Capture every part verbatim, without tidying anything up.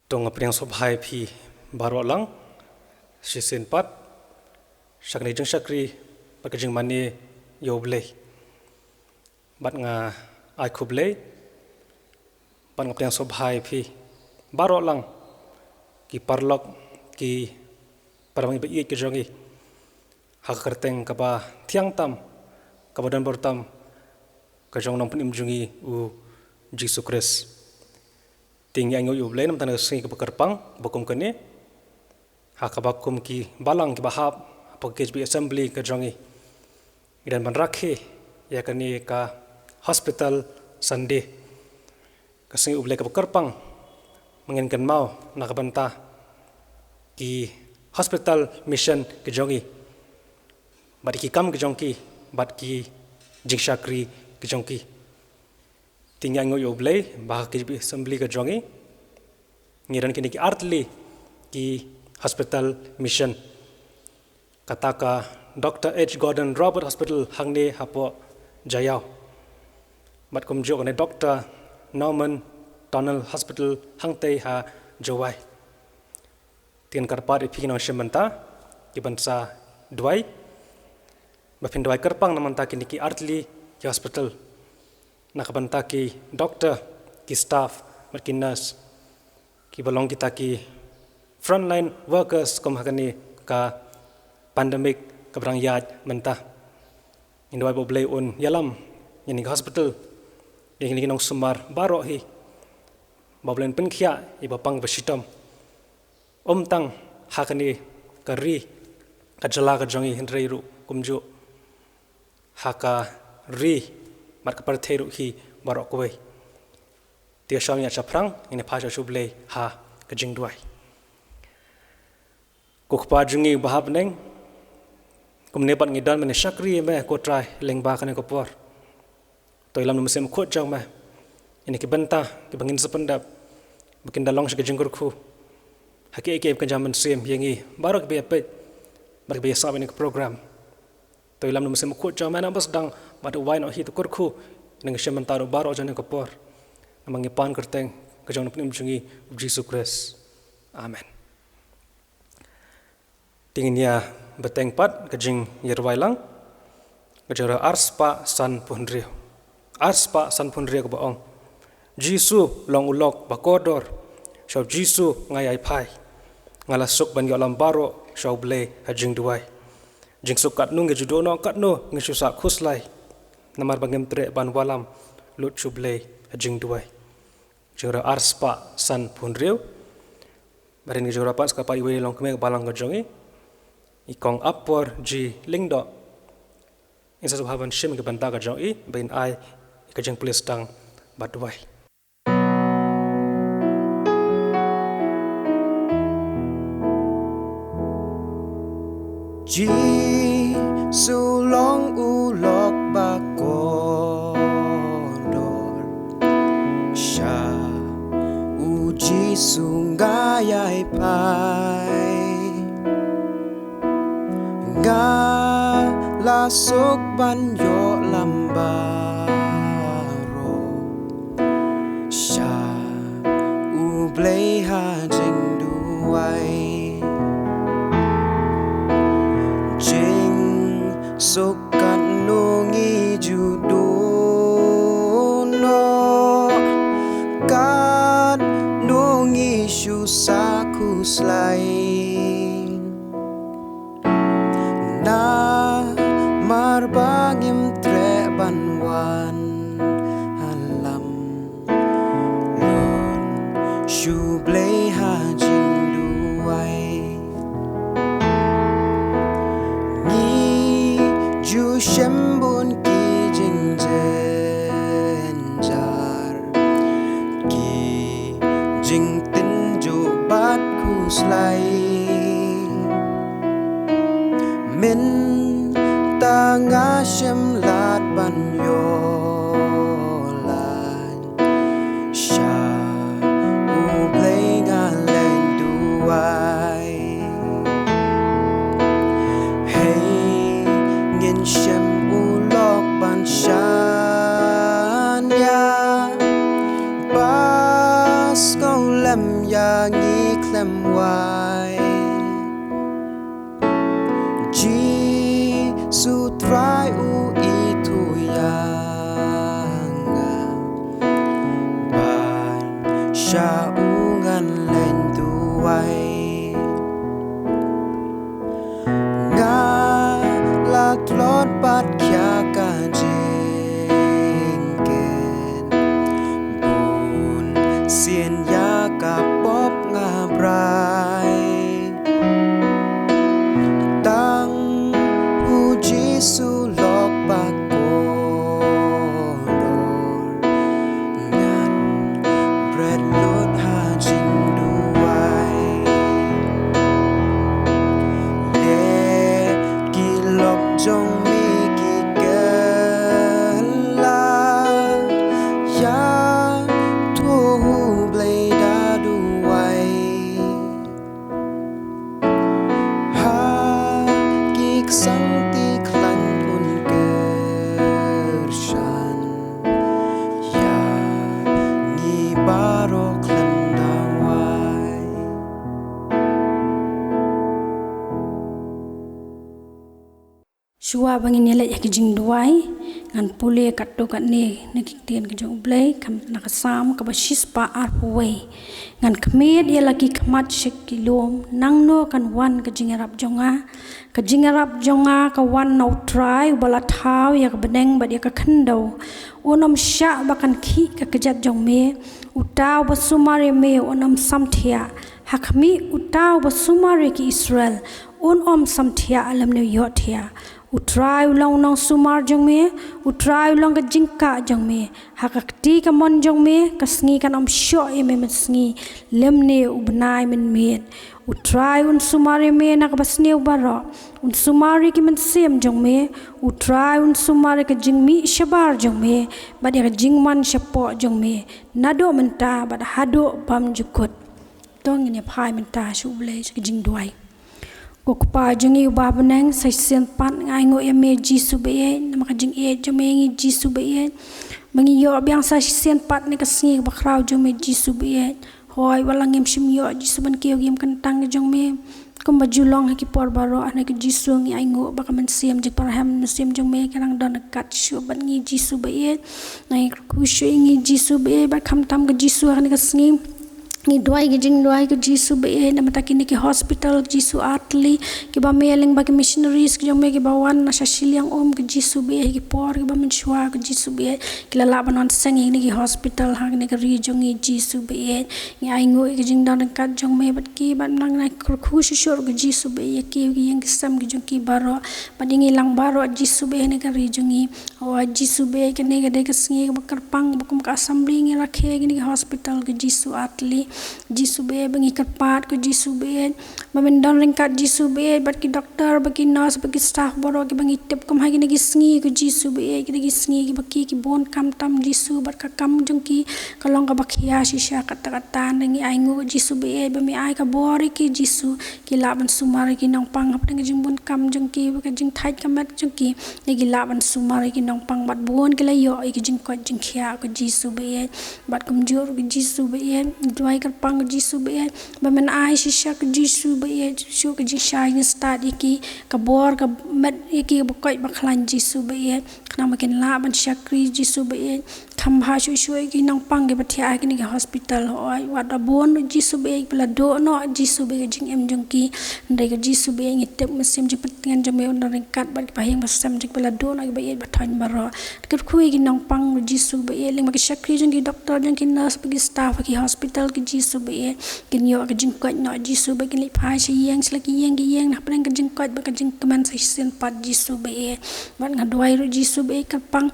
To nga pdiang sngewbha ïa phi baroh lang shisien pat sha kane ka jingshakri bad ka jingmane ïa U Blei. Bad nga ai khublei bad nga pdiang sngewbha ïa phi baroh lang ki paralok, ki parabangeit ba ïeit ka jong ngi, ha ka kyrteng kaba thiang tam, kaba don bor tam ka jong u Nongpynim jong ngi u Jisu Khrist. Te ngi ainguh ïa U Blei namar ka sngi kaba kyrpang ba kum kane, ha kaba kum ki balang kiba hap hapoh K H B Assembly ka jong ngi, ngi dang ban rakhe ïa kane ka Hospital Sunday. Ka sngi U Blei kaba kyrpang, ma ngin kynmaw na ka bynta ki hospital mission ki jong ngi, bad ki kam ki jong ki, bad ki jingshakri ki jong ki. Te ngi ainguh ïa U Blei ba ha K H B Assembly ka jong ngi, ngi don kine ki artylli ki hospital mission. Kata ka Doctor H Gordon Roberts Hospital hangne hapoh Jaïaw. Bad kumjuh kane Doctor Norman Tunnel Hospital hangtei ha Jowai. Te ngan kyrpad ïa phi ki nongshim bynta kiban sa duwai, ba phin duwai kyrpang na ka bynta kine ki artylli ki hospital, na ka bynta ki doctor, ki staff bad ki nurse, kiba long kita ki frontline workers kum ha kane ka pandemic kaba dang ïaid mynta. Ngin duwai ba U Blei un ïalam ïa kane ka hospital, ïa kine ki nongsumar baroh hi, ba U Blei un pynkhiah ïa ba pang ba shitom, ym tang ha kane ka ri, ka jylla ka jong ngi, hynrei ruh kumjuh ha ka ri bad ka pyrthei ruh hi baroh kawei. Te sha ngi ïa shaphrang, ngin ïa phai sha U Blei ha ka jingduwai. Ko Kpa jong ngi ba ha bneng, kumne pat ngi don ban ïa shakri ïa me ko Trai lyngba kane ka por. To ïalam da u Mynsiem Bakhuid jong me ïa kine ki bynta kiba ngin sa pyndep, ba kin da long sha ka jingkyrkhu ha kiei kiei ba kin jia mynsiem ïa ngi baroh kiba ïa peit bad kiba ïa sngap ïa kane ka program. To ïalam da u Mynsiem Bakhuid jong me, nang ba sdang bad wai noh hi, to kyrkhu ïa ngi, shim bynta ruh baroh jong kane ka por. Namar ngi pan kyrteng ka jong u Nongpynim jong ngi u Jisu Khrist. Amen. Te ngin ïa bteng pat ka jingïarwai lang, ka jingrwai ar spah sanphew hynriew. Ar spah sanphew hynriew kaba ong: Jisu long u lok ba kordor, sha u Jisu nga ïai phai. Nga la suk ban ïoh lam baroh sha U Blei ha jingduwai. Jingsuk katno ngi ju duh noh, katno ngi shu sah khuslai, namar ba ngim treh ban wallam lut sha U Blei ha jingduwai. Jingrwai ar spah sanphew hynriew. Bad ngin ïa jingrwai pat sa ka pat iwei i longkmie ka balang ka jong ngi, i Kong Apor G Lyngdoh. Ngin sa sngewbha ban shim ïa ka bynta ka jong i, ba in ai ïa ka jingpule sdang bad duwai. Jisu long u lok ba kordor, sha u Jisu nga ïai phai. Nga la suk ban ïoh lam baroh sha U Blei ha jingduwai. Jingsuk katno ngi ju duh noh, katno ngi shu sah khuslai, namar ba ngim treh ban wan ïalam lut sha U Blei ha jingduwai. Ngi ju shem bun ki jingjynjar, ki jingtynjuh bad khuslai. Ngi khlem wai. Jisu Trai u ithuh ïa nga, ban sha u ngan leit duwai. Nga la tlot bad khia ka jingkit, bun sien ïa ka pop nga brai. Tang u Jisu lok ba kordor, ngan bret lut ha jingduwai. Leh ki lok jong me ki kylla, ïathuh U Blei da duwai. Ha ki ksang ti khlaiñ un kyrshan ïa ngi baroh khlem da wai. Shuwa ba ngin ïaleit ha ki jingduwai, ngan pule katto katne na ki ktien ka jong U Blei, khamtam na ka Salm kaba shispah arphew wei. Ngan khmied ïa la ki khmat sha ki lum, nangno kan wan ka jingïarap jong nga? Ka jingïarap jong nga ka wan na U Trai uba la thaw ïa ka bneng bad ïa ka khyndew. Un ym shah ba kan khih ka kjat jong me. Uta uba sumar ïa me un ym samthiah. Ha khmih, uta uba sumar ïa ki Israel un ym samthiah lymne ïohthiah. U Trai u long u nongsumar jong me, U Trai u long ka jingkah jong me. Ha ka kti kamon jong me ka sngi kan ym shoh ïa me mynsngi lymne u bnai mynmiet. U Trai un sumar ïa me na kaba sniew baroh. Un sumar ïa ki mynsiem jong me. U Trai un sumar ïa ka jingmih shabar jong me bad ïa ka jingman shapoh jong me, naduh mynta bad haduh bymjukut. To ngin ïa phai mynta sha U Blei sha ka jingduwai. Ko Kpa jong ngi uba ha bneng, sa shisien pat nga ainguh ïa me Jisu baieit, namar ka jingïeit jong me ïa ngi Jisu baieit. Ba ngi ïoh biang sa shisien pat ha kane ka sngi kaba khraw jong me Jisu baieit. Hooid, wat la ngim shym ïoh Jisu ban kiew ïa ka jingim kyntang ka jong me. Kumba ju long ha ki por baroh, ha kane ka Jisu ngi ainguh ba ka mynsiem jingpyrhem, mynsiem jong me ka dang don ryngkat shuh bad ngi Jisu baieit. Ngi kyrkhu shuh ïa ngi Jisu baieit, bad khamtam ka Jisu ha kane ka sngi. Ngi duwai ka jingduwai ka Jisu baieit, namar kine ki hospital Jisu ar tylli, kiba me lyngba ki missionaries ka jong me kiba wan na sha shiliang um ka Jisu baieit, ki por kiba mynshuwa ka Jisu baieit, ki la lah ban wan seng ïa kine ki hospital ha kane ka ri jong ngi Jisu baieit. Ngi ainguh ïa ka jingdon ryngkat jong me bad ki, bad ngi kyrkhu shuh shuh ka Jisu baieit ïa ki, ïa ki ïing ki sem ki jong ki baroh, bad ïa ngi lang baroh Jisu baieit ha kane ka ri jong ngi. O Jisu baieit, kane ka dei ka sngi kaba kyrpang, ba kum ka assembly ngi rakhe ïa kine ki hospital ka Jisu ar tylli. Jisu baieit, ba ngi kyrpad ko Jisu baieit, ba men don ryngkat Jisu baieit bad ki doctor, bad ki nurse, bad ki staff baroh kiba ngi tip kum ha kine ki sngi ko Jisu baieit, kine ki sngi kiba ki, ki bun kam tam Jisu, bad ka kam jong ki ka long kaba khia shisha katta katta. Ngi ainguh Jisu baieit, ba me ai ka bor ïa ki Jisu, ki lah ban sumar ïa ki nongpang hapdeng ka jingbun kam jong ki, bad ka jingthait ka met jong ki. Ngi, ki lah ban sumar ïa ki nongpang bad bun ki la ïoh ïa ki jingkoit jingkhiah ko Jisu baieit. Bad kumjuh ko Jisu baieit, duwai kyrpang ko Jisu baieit, ba men ai shisha ko Jisu baieit, shuh ka jingshai jingstad ïa ki, ka bor ka met ïa ki, ba koit ba khlaiñ Jisu baieit. Khnang ba kin lah ban shakri Jisu baieit. Kham bha shuh shuh ïa ki nongpang kiba thiah ha kine ki hospital, hooid, wat da bun Jisu baieit ba la duh noh Jisu baieit ka jingim jong ki. Hynrei ko Jisu baieit ngi tip mynsiem jingpyntngen jong me un don ryngkat bad ki bahaïing bahasem jong ki ba la duh noh, ki baieit bathoiñ baroh. Kyrkhu ïa ki nongpang Jisu baieit, lyngba ki shakri jong ki doctor, jong ki nurse, bad ki staff ha ki hospital ko Jisu baieit, kin ïoh ka jingkoit noh Jisu baieit, kin leit phai sha ïing sha la ki ïing ki ïing, na pdeng ka jingkoit bad ka jingkmen sa shisien pat Jisu baieit. Bad nga duwai ruh Jisu baieit kyrpang,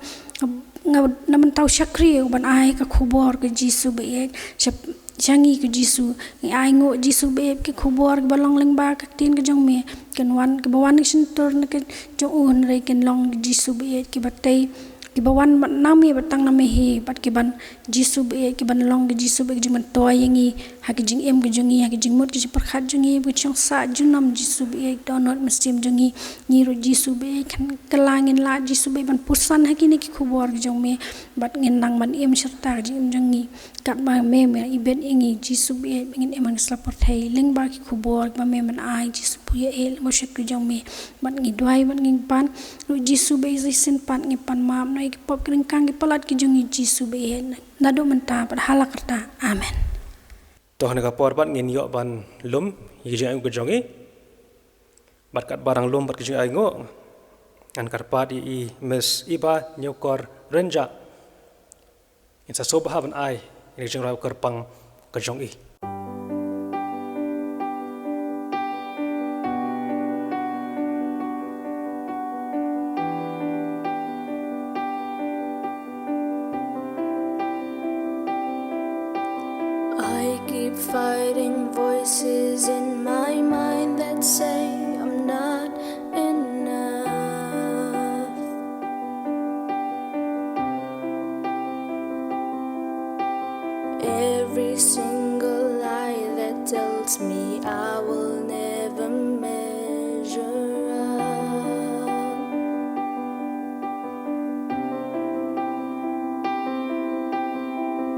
nga, na mynta u shakri u ban ai ka khubor ko Jisu baieit sha, sha ngi ko Jisu. Ngi ainguh Jisu baieit ki khubor kiba long lyngba ka ktien ka jong me, kin wan, kiba wan na ka shyntur na ka jong u, hynrei kin long Jisu baieit kiba tei Kiba wan bad na me bad tang na me hi, bad kiban Jisu baieit, kiban long ki Jisu baieit, ki jingmyntoi ïa ngi ha ki jingim ki jong ngi, ha ki jingmut ki jingpyrkhat jong ngi, ki jingsah junom Jisu baieit, dohnud mynsiem jong ngi. Ngi ruh Jisu baieit, kan kylla ngin lah Jisu baieit ban puson ha kine ki khubor ki jong me, bad ngin nang ban im shirta ka jingim jong ngi. Katba me, me ibit ïa ngi Jisu baieit, ba ngin im ha ngi sla pyrthei lyngba ki khubor ba me men ai Jisu baieit, lem bad shit ki jong me. Bad ngi duwai, bad ngi pan ruh Jisu baieit, shisien pat ngi pan map noh ïa ki pop ki ryngkang ki palat ki jong ngi Jisu baieit, naduh mynta bad hala karta. Amen. To ha kane ka por pat ngin ïoh ban lum ïa ki jingaiu ki jong ngi. Bad katba dang lum bad ki jingaiu, ngan kyrpad ïa i Miss Iba Nyokor Rynjah. Ngin sa sngewbha ban ai ïa ka jingrwai kyrpang ka jong i. I keep fighting voices in my mind that say I'm not enough. Every single lie that tells me I will never measure up.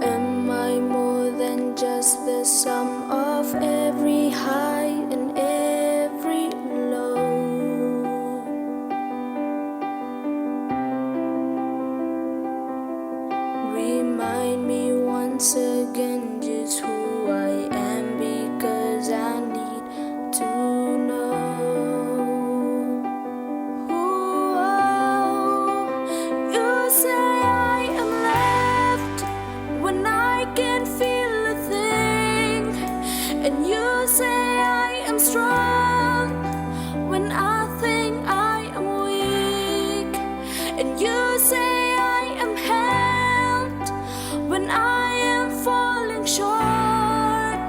Am I more than just the sum of every high and every low? Remind me once again just who I am, because I need to know. Whoa, you say I am left when I can't feel a thing, and you say I am strong when I think I am weak, and you say I am held when I am falling short,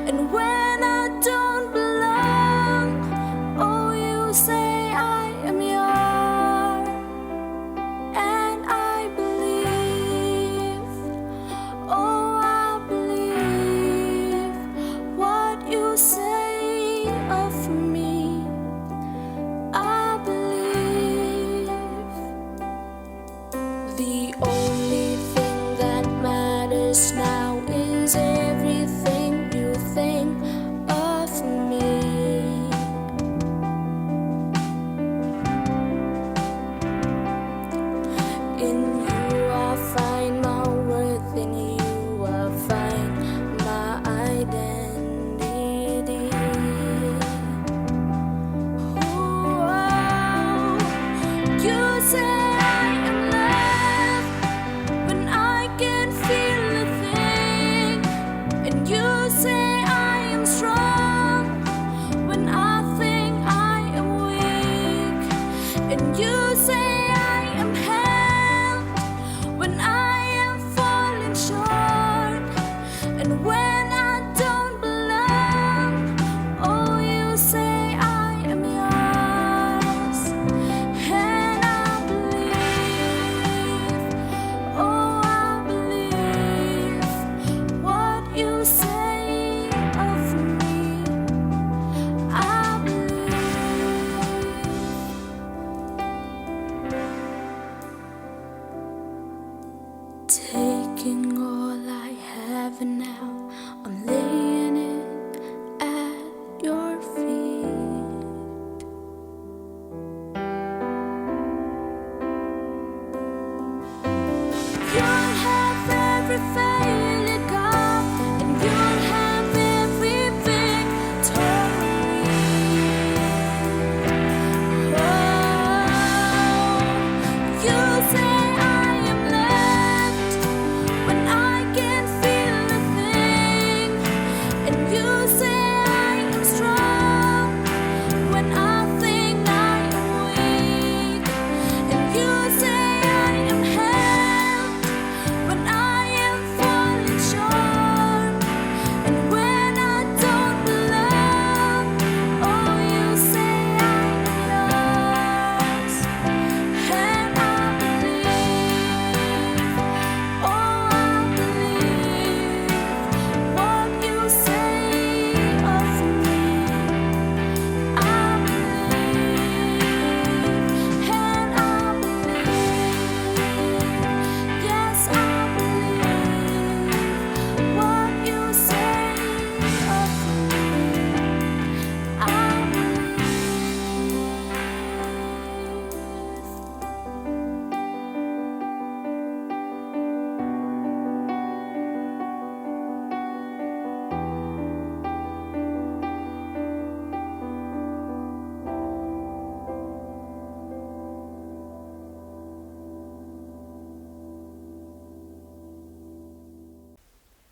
and when I don't belong. Oh, you say I am yours, and I believe. Oh, I believe what you say of me. I believe. The only thing that matters now is if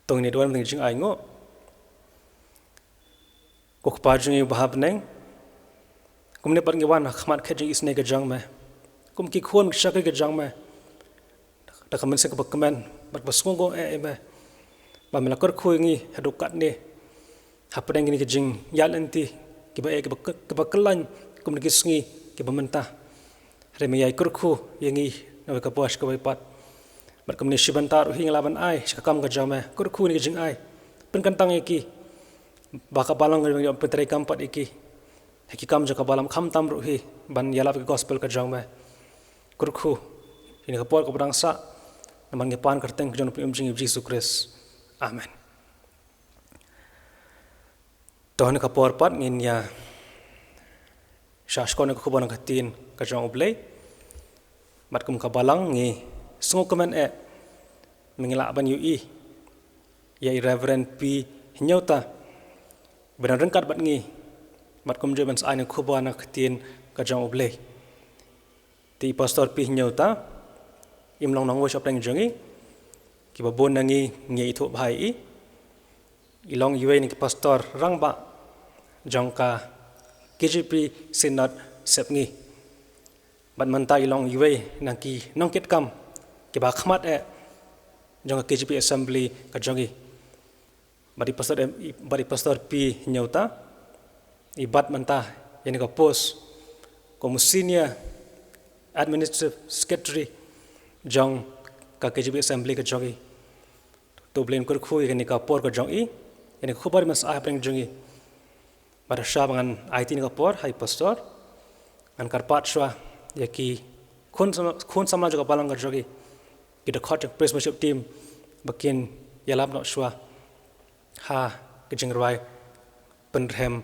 To ngin ïa duwai mynta ka jingainguh. Ko Kpa jong ngi uba ha bneng, kumne pat ngi wan ha khmat khet jong ka isynei ka jong me kum ki khun ki shakri ka jong me, da ka mynsiem kaba kmen bad ba sngewnguh eh ïa me, ba me la kyrkhu ïa ngi haduh katne hapdeng kine ki jingïaid lynti kiba eh, kiba k-, kiba kyllain kum kine ki sngi kiba mynta. Hynrei me ïai kyrkhu ïa ngi na kawei ka por sha kawei pat. Bad kumne shi bynta ruh hi ngi lah ban ai sha ka kam ka jong me, kyrkhu ïa ngi ki jingai, pynkyntang ïa ki, ba ka balang ka jong ngi pyntrei kam pat ïa ki ha ki kam jong ka balang, khamtam ruh hi ban ïalap ïa ka gospel ka jong me. Kyrkhu ïa kane ka por kaba dang sah, namar ngi pan kyrteng ka jong u Nongpynim jong ngi Jisu Khrist. Amen. To ha kane ka por pat ngin ïa shah shkor ïa ka khubor na ka ktien ka jong U Blei. Bad kum ka balang ngi sngewkmen eh, me ngi lah ban ïohi ïa i Reverend P Hynñiewta ba dang ryngkat bad ngi, bad kumjuh ban sa ai ïa ka khubor na ka ktien ka jong U Blei. Te i Pastor P Hynñiewta im long nongwei sha pdeng jong ngi, kiba bun na ngi ngi ithuh bha ïa i. I long iwei na ki pastor rangbah jong ka K J P Synod Sepngi. Bad mynta i long iwei na ki nongkitkam kiba khmat eh jong ka K J P Assembly ka jong ngi. Bad i Pastor M-, i, bad i Pastor P Hynñiewta i bat mynta ïa kane ka post kum u Senior Administrative Secretary jong ka K J P Assembly ka jong ngi. To U Blei un kyrkhu ïa kane ka por ka jong i, ïa kane ka khubor ba me sa ai hapdeng jong ngi. Bad shuwa ba ngan aiti ïa kane ka por ha i Pastor, ngan kyrpad shuwa ïa ki khun samla, khun samla jong ka balang ka jong ngi, ki dkhot jong ka Praise Worship Team, ba kin ïalap noh shuwa ha ka jingrwai Pynrhem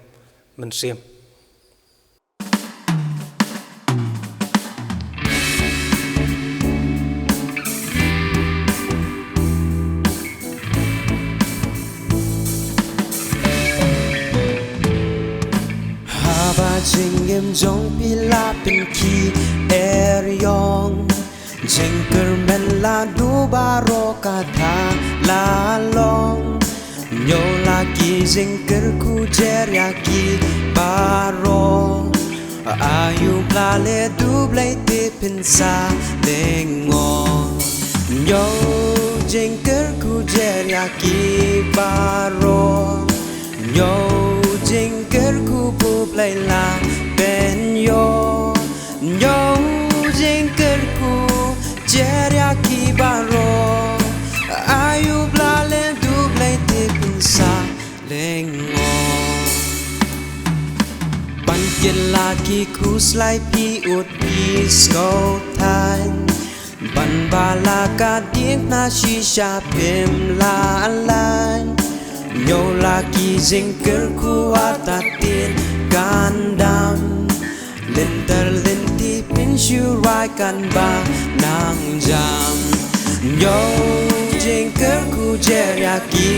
Mynsiem. Haba jingim jong phi la pynkhih er ïong, jingkyrmen la duh baroh kata la long. Ñiew la ki jingkyrkhu jer ïa ki baroh. Aïu ba la leh da U Blei te phin sa lyngngoh. Ñiew jingkyrkhu jer ïa ki baroh. Ñiew jingkyrkhu ba U Blei la pynïoh. Ñiew jingkyrkhu jer ïa ki baroh. Aïu ba la leh da U Blei te phin sa lyngngoh. Ban kit la ki khuslai phi ud phi sngewthuh. Ban ba la ka diengphna shisha phim la lait. Ñiew la ki jingkyrkhu artatien kan dam. Lynter lynti phin shu rwai kan ba nang jam. Ñiew jingkyrkhu jer ïa ki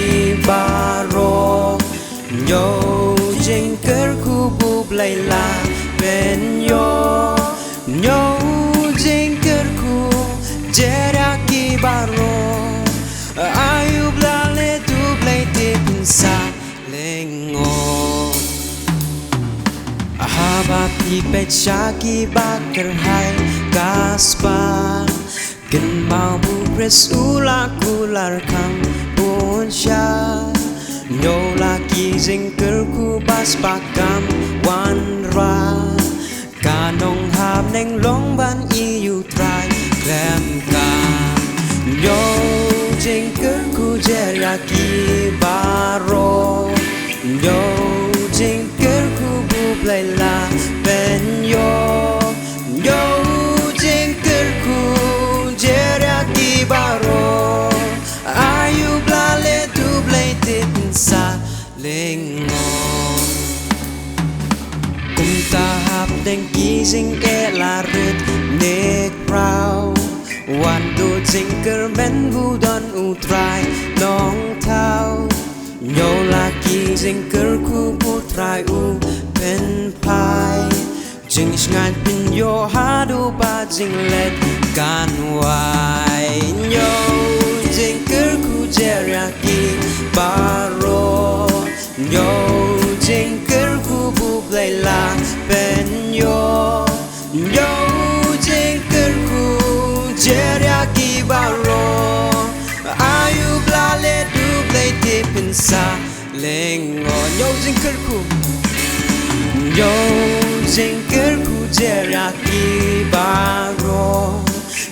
baroh. Ñiew jingkyrkhu ba U Blei la pynïoh. Ñiew jingkyrkhu jer ïa ki baroh. Aïu ba la leh da U Blei te phin sa lyngngoh. Haba phi peit sha ki ba kyrhai ka spah. Kynmaw ba U Khrist u la kular kham bun sha. Ñiew la ki jingkyrkhu ba spah kam wanrah. Ka nonghapneng long ban ïohi U Trai khlem kam. Ñiew jingkyrkhu jer ïa ki baroh. Ñiew jingkyrkhu ba U Blei la pynïoh. Ñiew jingkyrkhu jer ïa ki baroh. Aïu ba la leh da U Blei te phin sa lyngngoh. Kumta hapdeng ki jingeh la rit ne khraw. Wan duh jingkyrmen ba u don U Trai Nongthaw. Ñiew la ki jingkyrkhu ba U Trai u pynphai. Jingshngaiñ phin ïoh haduh ba jingleit kan wai. Ñiew jingkyrkhu jer ïa ki Kyrkhu. Ïoh jingkyrkhu jera ki baroh.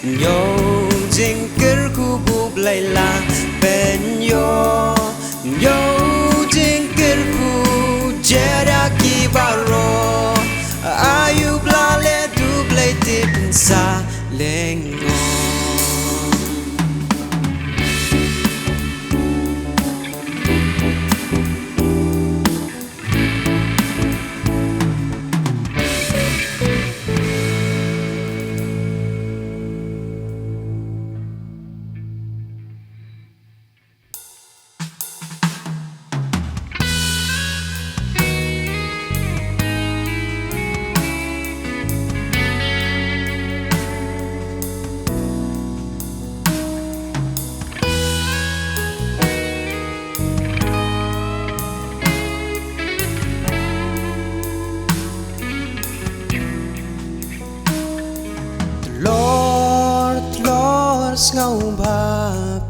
Ïoh jingkyrkhu bu Blei la pynïoh. Ïoh jingkyrkhu jera ki baroh. Ayu bla le du Blei tip sa leng. Tlor, tlor, sngewbha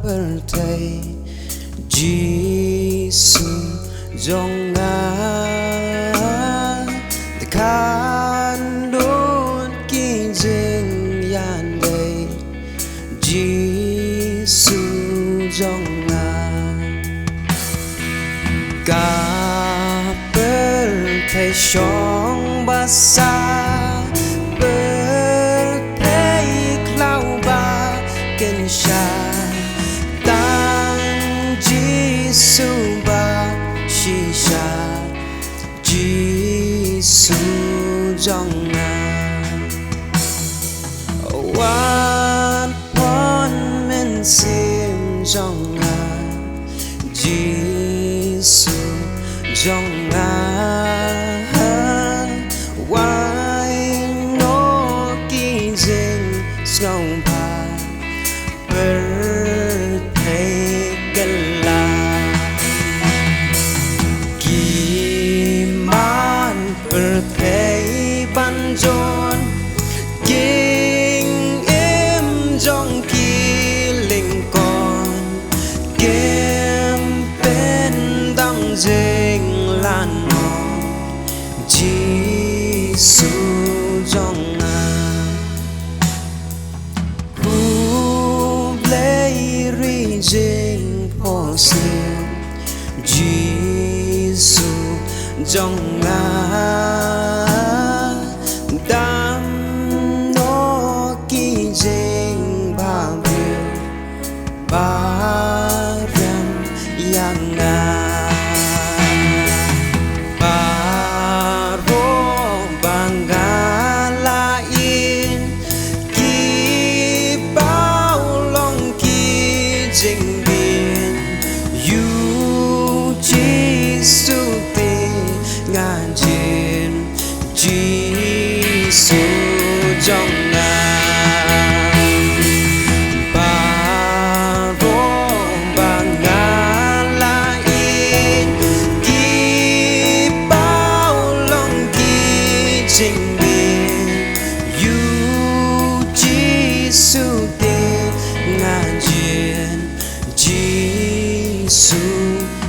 pyrthei, Jisu jong nga. Te kan lut ki jingïadei, Jisu jong nga. Ka pyrthei shong ba sah, pyrthei khlaw ba kynsha, tang Jisu ba shisha, Jisu jong nga. Wat pon mynsiem jong nga, Jisu jong nga. Wat noh ki jingsngewbha, pyrthei kylla. Ki man pyrthei ban jon, ki im jong ki lyngkot, kim pyndam jinglan noh, Jisu jong nga. U Blei ri jingphohsniew, Jisu jong nga. Dam noh ki jingbhabriew, ba riam ïa nga. Baroh ba nga la ïeit, ki paw long ki jingbit, ïa u Jisu te nga jied, Jisu jong nga. Baroh ba nga la ïeit, ki paw long ki jingbit, ïa u Jisu te nga jied, Jisu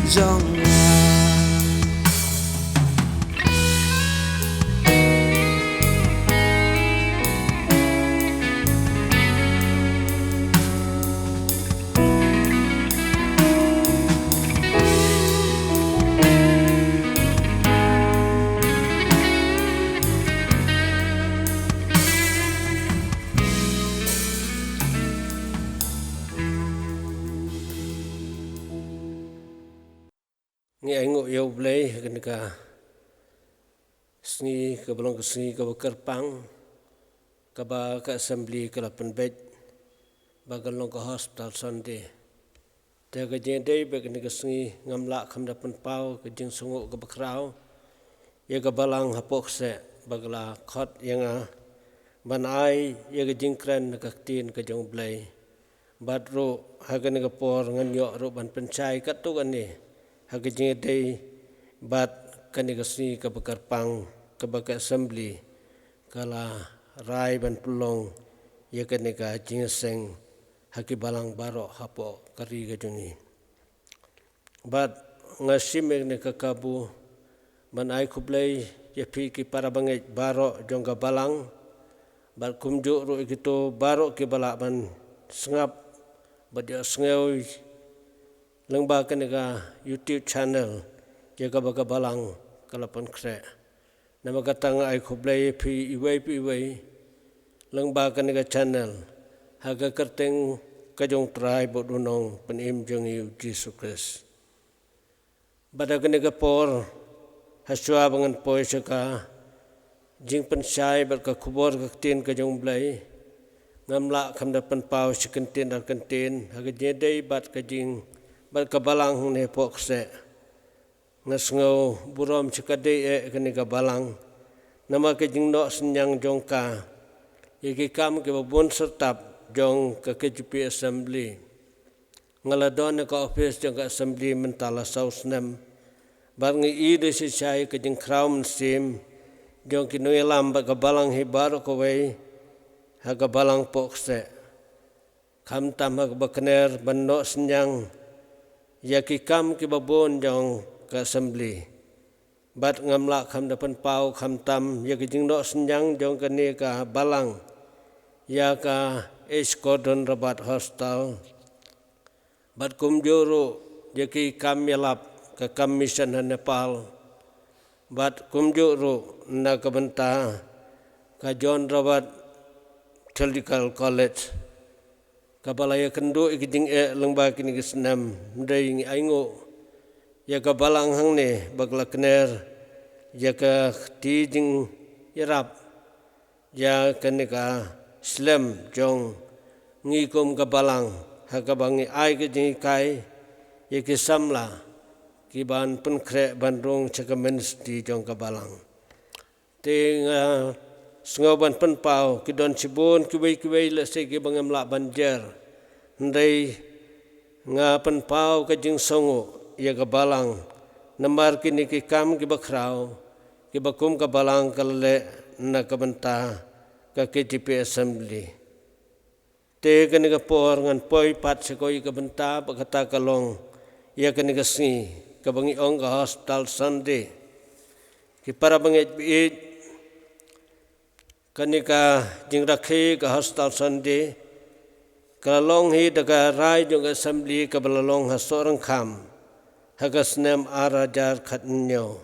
jong nga. Ngi ainguh ïa U Blei ha kane ka sngi kaba long ka sngi kaba kyrpang, kaba ka Assembly ka la pynbeit ba ka long ka Hospital Sunday. Te ha ka jingïadei bad kane ka sngi ngam lah kham da pynpaw ka jingsngewnguh kaba khraw ïa ka balang hapoh kseh ba ka la khot ïa nga ban ai ïa ka jingkren na ka ktien ka jong U Blei. Bad ruh ha kane ka por ngan ïoh ruh ban pynshai katto katne ha ka jingïadei bad kane ka sngi kaba kyrpang kaba ka Assembly ka la rai ban pynlong ïa kane ka jingïaseng ha ki balang baroh hapoh ka ri ka jong ngi. Bad nga shim ïa kane ka kabu Ban ai khublei ïa phi ki para bangeit baroh jong ka balang, bad kumjuh ruh ïa kito baroh kiba lah ban sngap bad ïohsngew lyngba kane ka YouTube channel ïa kaba ka balang ka la pynkhreh. Namar kata nga ai khublei ïa phi iwei pa iwei lyngba kane ka channel, ha ka kyrteng ka jong U Trai bad U Nongpynim jong ngi U Jisu Khrist. Bad ha kane ka por, ha shuwa ba ngan poi sha ka jingpynshai bad ka khubor ka ktien ka jong U Blei, ngam lah kham da pynpaw shi kyntien ar kyntien ha ka jingïadei bad ka jing, bad ka balang hangne hapoh kseh. Nga sngew burom shi katdei eh kane ka balang, namar ka jingnoh synñiang jong ka ïa ki kam kiba bun syrtap jong ka K J P Assembly. Nga la don ha ka office jong ka Assembly mynta la saw snem, bad nga ïohi da shisha ïa ka jingkhraw mynsiem jong ki nongïalam bad ka balang hi baroh kawei ha ka balang hapoh kseh. Khamtam ha kaba kner ban noh synñiang ïa ki kam kiba bun jong ka Assembly. Bad ngam lah kham da pynpaw khamtam ïa ka jingnoh synñiang jong kane ka balang ïa ka H Gordon Roberts Hostel. Bad kumjuh ruh ïa ki kam ïalap, ka kam mission ha Nepal. Bad kumjuh ruh na ka bynta ka John Roberts Theological College, kaba la ïakynduh ïa ki jingeh lyngba kine ki snem. Hynrei ngi ainguh ïa ka balang hangne ba ka la kner ïa ka kti jingïarap ïa kane ka slem jong ngi kum ka balang, ha kaba ngi ai ka jinghikai ïa ki samla ki ban pynkhreh ban rung sha ka ministry jong ka balang. Te nga sngew ban pynpaw, ki don shibun kiwei kiwei lehse kiba ngam lah ban jer. Hynrei nga pynpaw ka jingsngewnguh ïa ka balang namar kine ki kam kiba khraw kiba kum ka balang ka la leh na ka bynta ka K J P Assembly. Te kane ka por ngan poi pat sha kawei ka bynta, ba kata ka long ïa kane ka sngi kaba ngi ong ka Hospital Sunday. Ki para bangeit ba ïeit, kane ka jingrakhe ka Hospital Sunday ka la long hi da ka rai jong ka Assembly kaba la long ha Sohryngkham ha ka snem ar hajar khathynñiew,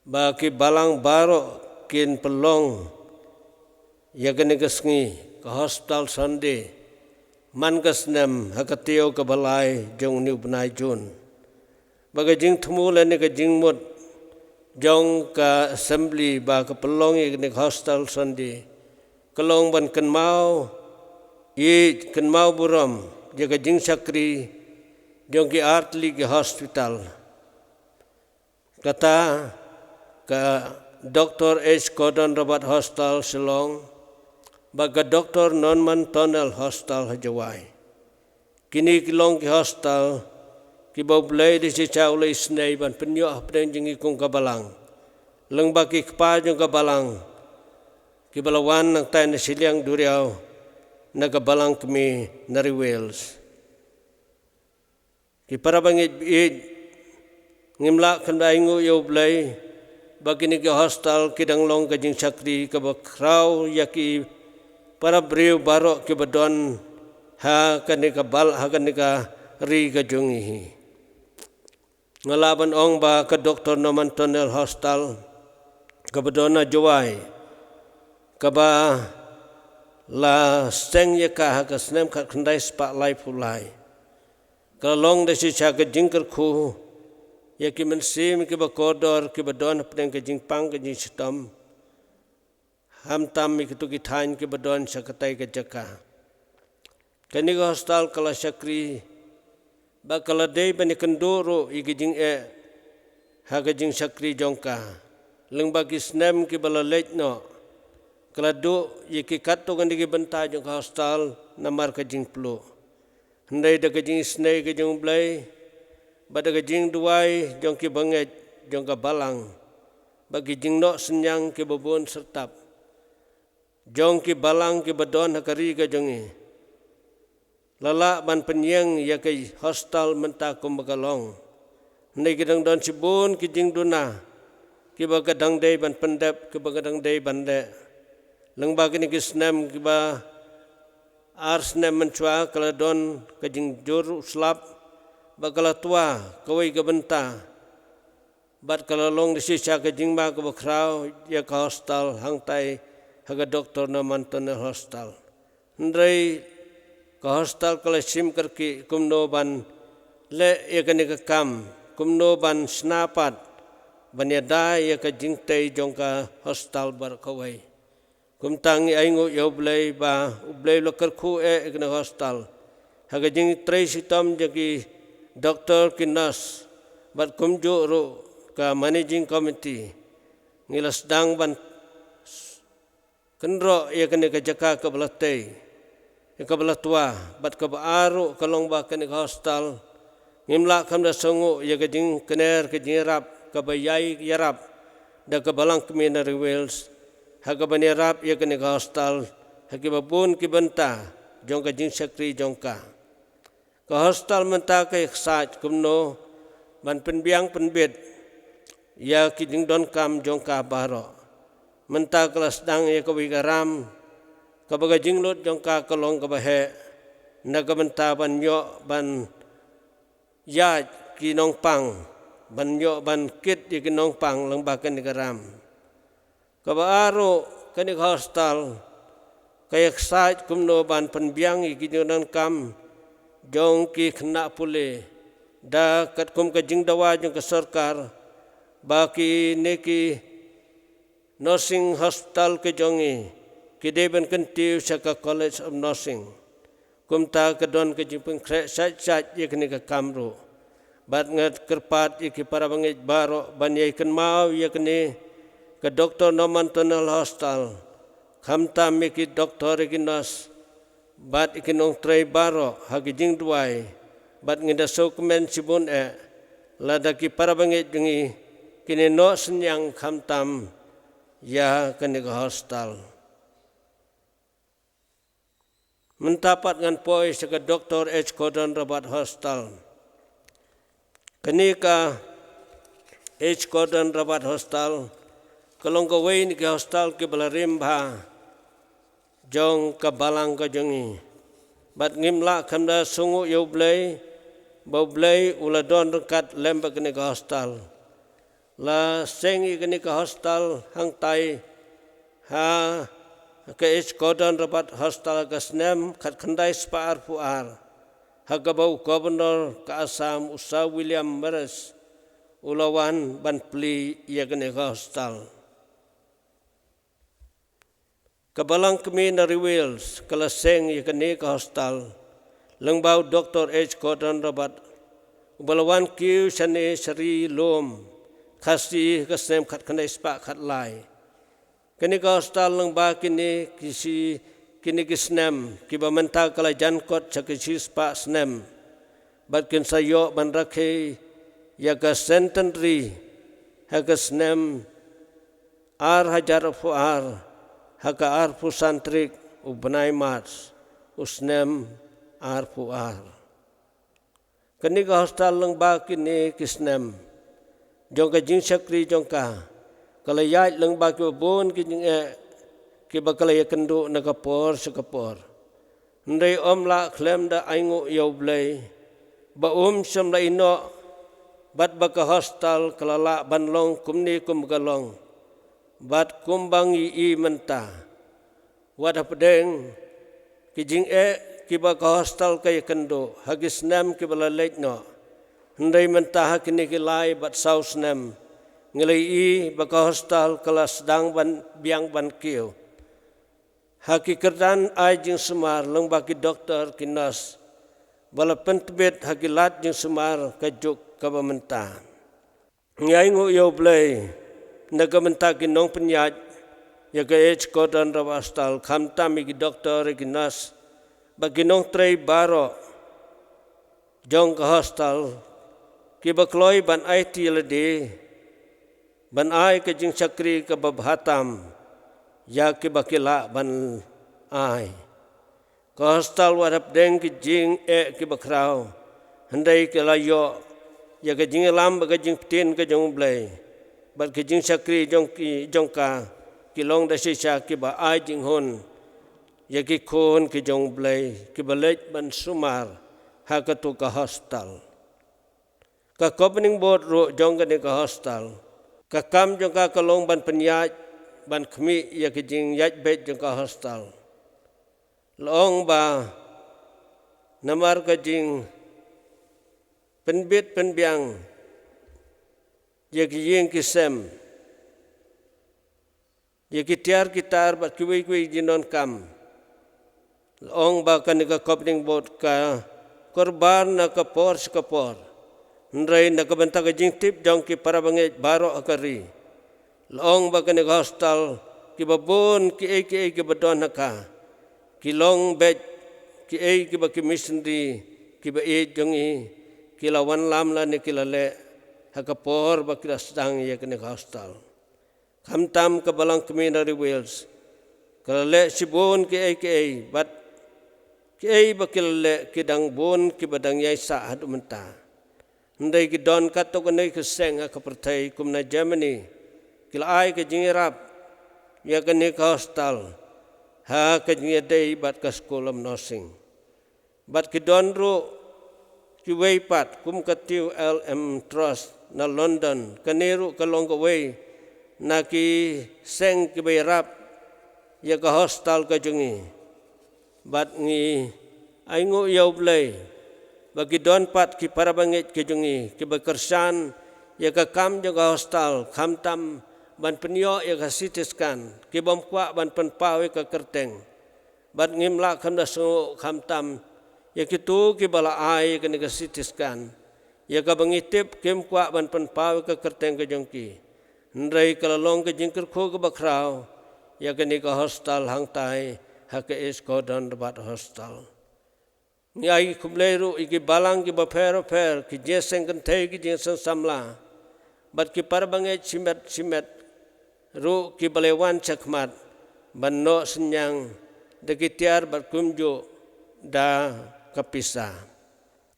ba ki balang baroh kin pynlong ïa kane ka sngi ka Hospital Sunday man ka snem ha ka taïew kaba lai jong une u bnai June. Ba ka jingthmu lane ka jingmut jong ka Assembly ba ka pynlong ïa kane ka Hospital Sunday ka long ban kynmaw ïeit, kynmaw burom ïa ka jingshakri jong ki artylli ki hospital. Kata ka Doctor H Gordon Roberts Hostel Shillong, bad ka Doctor Norman Tonnell Hostel ha Jowai. Kine ki long ki hostel kiba U Blei da shisha u la isynei ban pynïoh hapdeng jong ngi kum ka balang, lyngba ki kpa jong ka balang kiba la wan nangtai na shiliang duriaw na ka balang kmie na ri Wales. Ki para bangeit ba ïeit, ngim lah kham da ainguh ïa U Blei ba kine ki hostel ki dang long ka jingshakri kaba khraw ïa ki para briew baroh kiba don ha kane ka bal, ha kane ka ri ka jong ngi hi. Nga lah ban ong ba ka Doctor Norman Tonnell Hostel kaba don ha Jowai, kaba la seng ïa ka ha ka snem khatkhyndai spah laiphew lai, ka la long da shisha ka jingkyrkhu ïa ki mynsiem kiba kordor kiba don hapdeng ka jingpang ka jingshitom, khamtam ïa kito ki thaiñ kiba don sha katei ka jaka. Kane ka hostel ka la shakri bad ka la dei ban ïakynduh ruh ïa ka jingeh ha ka jingshakri jong ka. Lyngba ki snem kiba la leit noh, ka la duh ïa ki katto katne ki bynta jong ka hostel namar ka jingpluh. Hynrei da ka jingisynei ka jong U Blei bad da ka jingduwai jong ki bangeit jong ka balang bad ki jingnoh synñiang kiba bun syrtap jong ki balang kiba don ha ka ri ka jong ngi, la lah ban pynïeng ïa ka hostel mynta kumba ka long. Hynrei ki dang don shibun ki jingduna kiba ka dang dei ban pyndep, kiba ka dang dei ban leh. Lyngba kine ki snem kiba ar snem mynshuwa ka la don ka jingjur u slap, bad ka la twa kawei ka bynta, bad ka la long da shisha ka jingma kaba khraw ïa ka hostel hangtai ha ka Doctor Normanton Hospital. Hynrei ka hostel ka la shim kyrkieh kumno ban leh ïa kane ka kam, kumno ban shna pat ban ïada ïa ka jingtei jong ka hostel baroh kawei. Kumta ngi ainguh ïa U Blei ba U Blei u la kyrkhu eh ïa kane ka hostel ha ka jingtrei shitom jong ki doktor, ki nurse, bad kumjuh ruh ka managing committee. Ngi la sdang ban kynroh ïa kane ka jaka kaba la tei, ïa kaba la twa, bad kaba ar ruh ka long ba kane ka hostel ngim lah kham da sngew ïa ka jingkner, ka jingïarap kaba ïai ïarap da ka Balang Kmie na Ri Wales ha kaban ïarap ïa kane ka hostel ha kiba bun ki bynta jong ka jingshakri jong ka. Ka hostel mynta ka ïaksaid kumno ban pynbiang pynbit ïa ki jingdonkam jong ka baroh. Mynta ka la sdang ïa kawei ka ram kaba ka jinglut jong ka ka long kaba heh na ka bynta ban ïoh ban ïaid ki nongpang, ban ïoh ban kit ïa ki nongpang lyngba kane ka ram. Kaba ar ruh, kane ka hostel ka ïaksaid kumno ban pynbiang ïa ki jingdonkam jong ki khynnah pule da katkum ka jingdawa jong ka sorkar ba kine ki nursing hospital ki jong ngi ki dei ban kyntiew sha ka College of Nursing. Kumta ka don ka jingpynkhreh shait shait ïa kane ka kam ruh. Bad nga kyrpad ïa ki para bangeit baroh ban ïai kynmaw ïa kane ka Doctor Normanton Hostel, khamtam ïa ki doktor, ïa ki nurse, bad ïa ki nongtrei baroh ha ki jingduwai. Bad ngin da sngewkmen shibun eh lada ki para bangeit jong ngi kin ïehnoh synñiang khamtam ïa kane ka hostel. Mynta pat ngan poi sha ka Doctor H Gordon Roberts Hostel. Kane ka H Gordon Roberts Hostel ka long kawei na ki hostel kiba la rim bha jong ka balang ka jong ngi. Bad ngim lah kham da sngew ïa U Blei ba U Blei u la don ryngkat lem bad kane ka hostel. La seng ïa kane ka hostel hangtai ha ka H Gordon Roberts Hostel ha ka snem khatkhyndai spah arphew ar, ha kaba u Governor ka Assam, u Sir William Morris, u la wan ban plie ïa kane ka hostel. Ka Balang Kmie na Ri Wales ka la seng ïa kane ka hostel lyngba u Doctor H Gordon Roberts, uba la wan kiew shane sha ri lum Khasi ha ka snem khatkhyndai spah khatlai. Kane ka hostel lyngba kine ki shi, kine ki snem, kiba mynta ka la jan kot sha ki shispah snem. Bad kin sa ïoh ban rakhe ïa ka centenary ha ka snem ar hajar arphew ar, ha ka arphew san tarik u bnai March u snem arphew ar. Kane ka hostel lyngba kine ki snem jong ka jingshakri jong ka, ka la ïaid lyngba kiba bun ki jingeh kiba ka la ïakynduh na ka por sha ka por. Hynrei ym lah khlem da ainguh ïa U Blei ba um shym la ïehnoh, bad ba ka hostel ka la lah ban long kumne kumba ka long, bad kumba ngi ïohi mynta. Wat hapdeng ki jingeh kiba ka hostel ka ïakynduh ha ki snem kiba la leit noh, hynrei mynta ha kine ki lai bad saw snem ngi la ïohi ba ka hostel ka la sdang ban biang ban kiew ha ki kyrdan ai jingsumar lyngba ki doktor, ki nurse, ba la pyntbit ha ki lad jingsumar ka juk kaba mynta. Ngi ainguh ïa U Blei na ka bynta ki nongpynïaid ïa ka H Gordon Roberts Hostel, khamtam ïa ki doktor, ïa ki nurse, bad ki nongtrei baroh jong ka hostel, kiba kloi ban aiti ïalade, ban ai ka jingshakri kaba bha tam ïa kiba ki lah ban ai. Ka hostel wat hapdeng ki jingeh kiba khraw, hynrei ka la ïoh ïa ka jingïalam bad ka jingpyntip ka jong U Blei bad ka jingshakri jong ki, jong ka, ki long da shisha kiba ai jinghun ïa ki khun ki jong U Blei kiba leit ban sumar ha katu ka hostel. Ka governing board ruh jong kane ka hostel, ka kam jong ka ka long ban pynïaid, ban khmih ïa ka jingïaid beit jong ka hostel. La ong ba namar ka jingpynbit pynbiang ïa ki ïing ki sem, ïa ki tiar ki tar bad kiwei kiwei ki jingdonkam. La ong ba kane ka governing board ka kyrpad na ka por sha ka por. Hynrei na ka bynta ka jingtip jong ki para bangeit baroh ha ka ri, la ong ba kane ka hostel, kiba bun kiei kiei kiba don ha ka, ki long beit kiei kiba ki missionary kiba ïeit jong ngi ki la wanlam lane ki la leh ha ka por ba ki la sdang ïa kane ka hostel. Khamtam ka Balang Community Wales ka la leh shibun kiei kiei, bad kiei ba ki la leh ki dang bun kiba dang ïai sah haduh mynta. Hynrei ki don katto katne ki seng ha ka pyrthei kum na Germany, ki la ai ka jingïarap ïa kane ka hostel ha ka jingïadei bad ka School of Nursing. Bad ki don ruh kiwei pat kum ka Thew L M Trust na London, kane ruh ka long kawei na ki seng kiba ïarap ïa ka hostel ka jong ngi. Bad ngi ainguh ïa U Blei ba ki don pat ki para bangeit ki jong ngi kiba kyrshan ïa ka kam jong ka hostel, khamtam ban pynïoh ïa ka C T scan, ki bym kwah ban pynpaw ïa ka kyrteng. Bad ngim lah kham da sngew khamtam ïa kito kiba la ai ïa kane ka C T scan, ïa kaba ngi tip kim kwah ban pynpaw ïa ka kyrteng ka jong ki. Hynrei ka la long ka jingkyrkhu kaba khraw ïa kane ka hostel hangtai ha ka East Gordon Robert Hostel. Ngi ai khublei ruh ïa ki balang kiba pher pher, ki jingïaseng kynthei, ki jingïaseng samla, bad ki para bangeit shimet shimet ruh kiba la wan shakhmat ban noh synñiang da ki tiar bad kumjuh da ka pisa.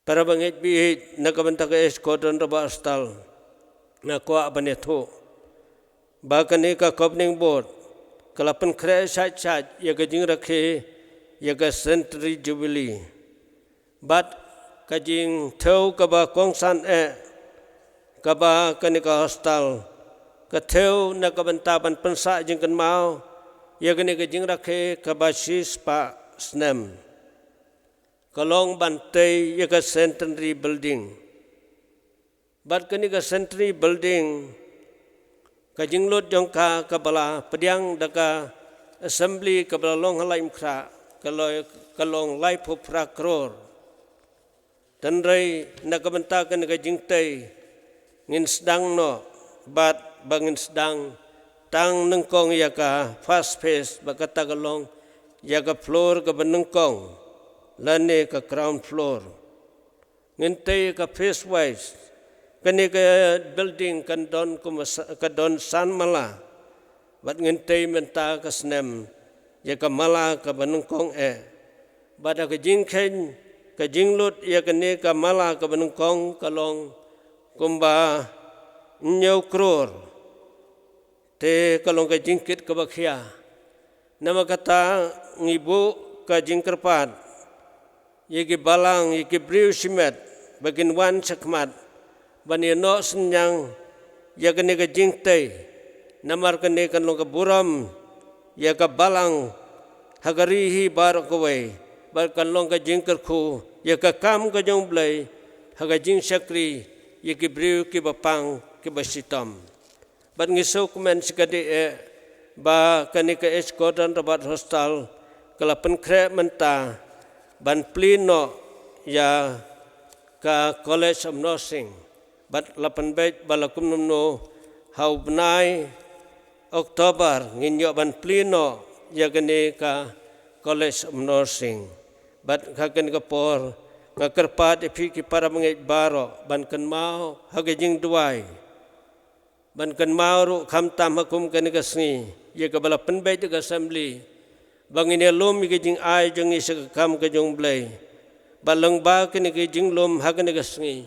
Para bangeit baieit, na ka bynta ka East Gordon Robert Hostel, nga kwah ban ïathuh ba kane ka governing board ka la pynkhreh shait shait ïa ka jingrakhe ïa ka Centenary Jubilee. Bad ka jingthew kaba kongsan eh kaba kane ka hostel ka thew na ka bynta ban pynsah jingkynmaw ïa kane ka jingrakhe kaba shispah snem, ka long ban tei ïa ka Centenary Building. Bad kane ka Centenary Building, ka jinglut jong ka kaba la pdiang da ka Assembly kaba la long ha Laitumkhrah, ka lo-, ka long laiphew phra klur. Hynrei na ka bynta kane ka jingtei ngin sdang noh, bad ba ngin sdang tang nyngkong ïa ka first phase, ba kata ka long ïa ka floor kaba nyngkong lane ka ground floor. Ngin tei ka phase wise. Kane ka building kan don kum sa-, ka don san mala. Bad ngin tei mynta ka snem ïa ka mala kaba nyngkong eh. Bad ha ka jingkheiñ ka jinglut ïa kane ka mala kaba nyngkong ka long kumba hynñiew klur. Te ka long ka jingkit kaba khia. Namar kata ngi buh ka jingkyrpad ïa ki balang, ïa ki briew shimet ba kin wan shakhmat ban ïa noh synñiang ïa kane ka jingtei. Namar kane kan long ka burom ïa ka balang ha ka ri hi baroh kawei, bad kan long ka jingkyrkhu ïa ka kam ka jong U Blei ha ka jingshakri ïa ki briew kiba pang kiba shitom. Bad ngi sngewkmen shikatdei eh ba kane ka East Gordon Robert Hostel ka la pynkhreh mynta ban plie noh ïa ka College of Nursing. Bad la pynbeit ba la kumno kumno ha u bnai October ngin ïoh ban plie noh ïa kane ka College of Nursing. Bad ha kane ka por nga kyrpad ïa phi ki para bangeit baroh ban kynmaw ha ka jingduwai. Ban kynmaw ruh khamtam ha kum kane ka sngi ïa kaba la pynbeit da ka Assembly ba ngin ïalum ïa ka jingai jong ngi sha ka kam ka jong U Blei. Bad lyngba kane ka jinglum ha kane ka sngi,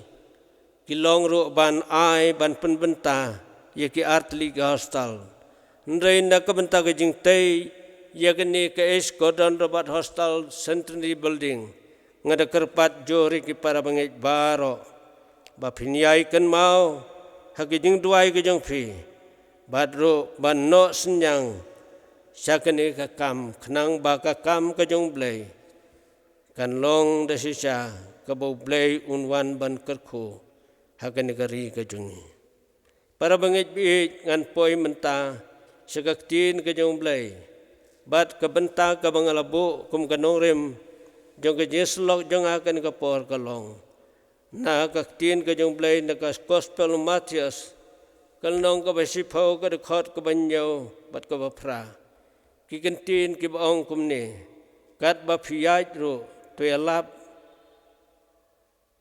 Ki long ruh ban ai ban pynbynta ïa ki artylli ki hostel. Hynrei na ka bynta ka jingtei ïa kane ka H Gordon Roberts Hostel Centenary Building, nga da kyrpad jur ïa ki para bangeit baroh ba phin ïai kynmaw ha ki jingduwai ki jong phi, bad ruh ban noh synñiang sha kane ka kam, khnang ba ka kam ka jong U Blei kan long da shisha, kaba U Blei un wan ban kyrkhu ha kane ka ri ka jong ngi. Para bangeit baieit, ngan poi mynta sha ka ktien ka jong U Blei, bad ka bynta kaba nga la buh kum ka nongrim jong ka jingïasyllok jong nga ha kane ka por ka long na ka ktien ka jong U Blei na ka Gospel u Mathaios, ka lynnong kaba shiphew, ka dkhot kaba hynñiew bad kaba phra. Ki kyntien kiba ong kumne: Katba phi ïaid ruh, to ïalap,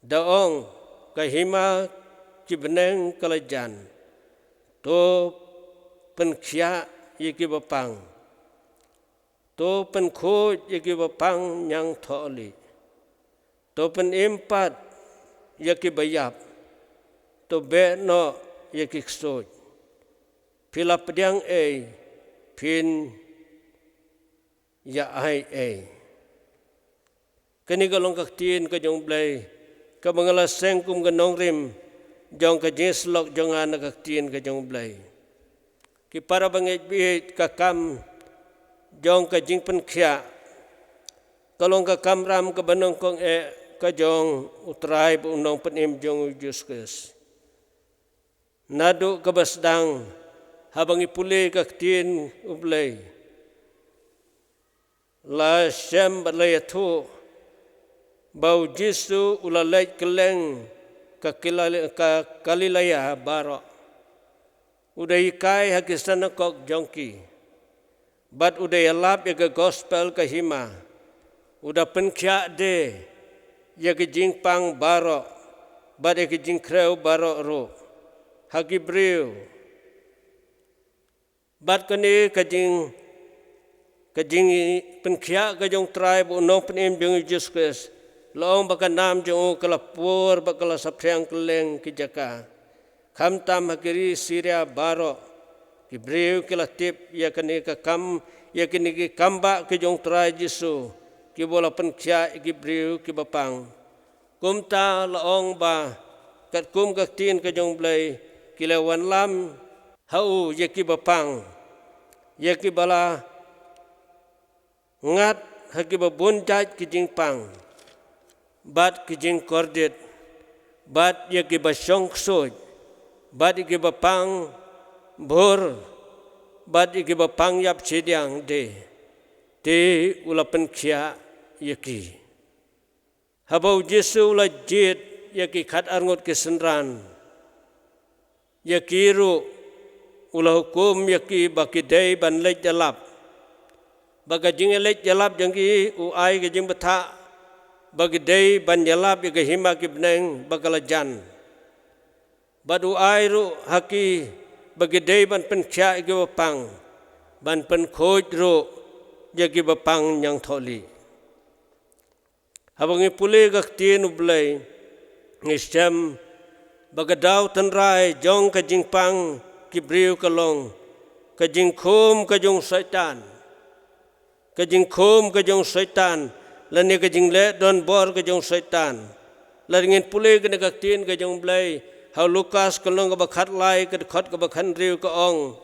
da ong, ka hima ki bneng ka la jan. To pynkhiah ïa kiba pang. To pynkhuid ïa kiba pang ñiangthohlieh. To pynim pat ïa kiba ïap. To beh noh ïa ki ksuid. Phi la pdiang ei, phin ïa ai ei. Kane ka long ka ktien ka jong U Blei kaba nga la seng kum ka nongrim jong ka jingïasyllok jong nga na ka ktien ka jong U Blei. Ki para bangeit baieit, ka kam jong ka jingpynkhiah ka long ka kamram kaba nyngkong eh ka jong U Trai bad U Nongpynim jong ngi U Jisu Khrist. Naduh kaba sdang, haba ngi pule ka ktien U Blei, la shem bad la ïathuh ba U Jisu u la leit kylleng ka Kilal-, ka Galilea baroh. U da hikai ha ki synagog jong ki, bad u da ïalap ïa ka gospel ka hima. U da pynkhiah de ïa ki jingpang baroh bad ïa ki jingkhrew baroh ruh ha ki briew. Bad kane ka jing, ka jingpynkhiah ka jong U Trai bad U Nongpynim jong ngi U Jisu Khrist, la ong ba ka nam jong u ka la pur bad ka la saphriang kylleng ki jaka. Khamtam ha ki ri Syria baroh, ki briew ki la tip ïa kane ka kam, ïa kine ki kambah ki jong U Trai Jisu, kiba u la pynkhiah ïa ki briew kiba pang. Kumta la ong ba katkum ka ktien ka jong U Blei, ki la wanlam ha u ïa kiba pang, ïa kiba la ngat ha kiba bun jait ki jingpang bad ki jingkordit, bad ïa kiba shong ksuid, bad ïa kiba pang bhur, bad ïa kiba pang ïap shiliang de, te u la pynkhiah ïa ki. Haba U Jisu u la jied ïa ki khatar ngut ki synran, ïa ki ruh u la hukum ïa ki ba ki dei ban leit ïalap. Ba ka jingïaleit ïalap jong ki, u ai ka jingbthah ba ki dei ban ïalap ïa ka hima ki bneng ba ka la jan. Bad u ai ruh ha ki ba ki dei ban pynkhiah ïa kiba pang, ban pynkhuid ruh ïa kiba pang ñiangthohlieh. Haba ngi pule ka ktien U Blei, ngi shem ba ka daw tynrai jong ka jingpang ki briew ka long ka jingkhum ka jong Soitan. Ka jingkhum ka jong Soitan, lane ka jingleh donbor ka jong Soitan. Lada ngin pule kane ka ktien ka jong U Blei ha Lukas ka lynnong kaba khatlai, ka dkhot kaba khathynriew, ka ong,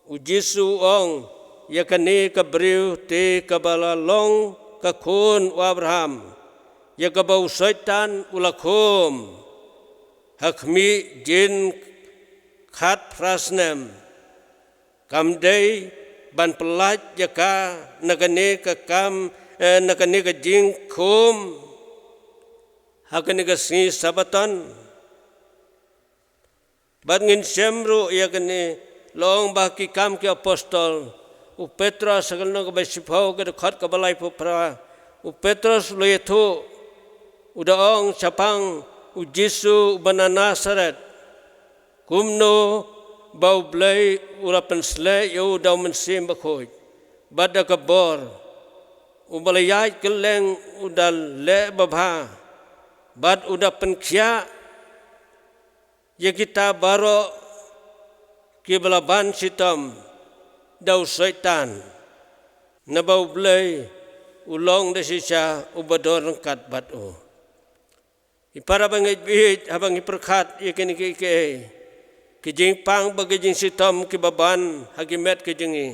U Jisu u ong, ïa kane ka briew te kaba la long ka khun u Abraham, ïa kaba u Soitan u la khum ha khmih jin khatphra snem, kam dei ban pyllait ïa ka na kane ka kam, eh, na kane ka jingkhum ha kane ka sngi Sabaton. Bad ngin shem ruh ïa kane, la ong ba ha Ki Kam ki Apostol, u Petros ha ka lynnong kaba shiphew, ka dkhot kaba laiphew phra, u Petros u la ïathuh, u da ong shaphang U Jisu uba na Nasaret, kumno ba U Blei u la pynsleh ïa u da U Mynsiem Bakhuid bad da ka bor, uba la ïaid kylleng u da leh babha, bad u da pynkhiah ïa kita baroh kiba la ban shitom da u Soitan, naba U Blei u long da shisha uba don ryngkat bad u. I para bangeit baieit, haba ngi pyrkhat ïa kine kiei kiei, ki jingpang bad ki jingshitom kiba ban ha ki met ki jong ngi,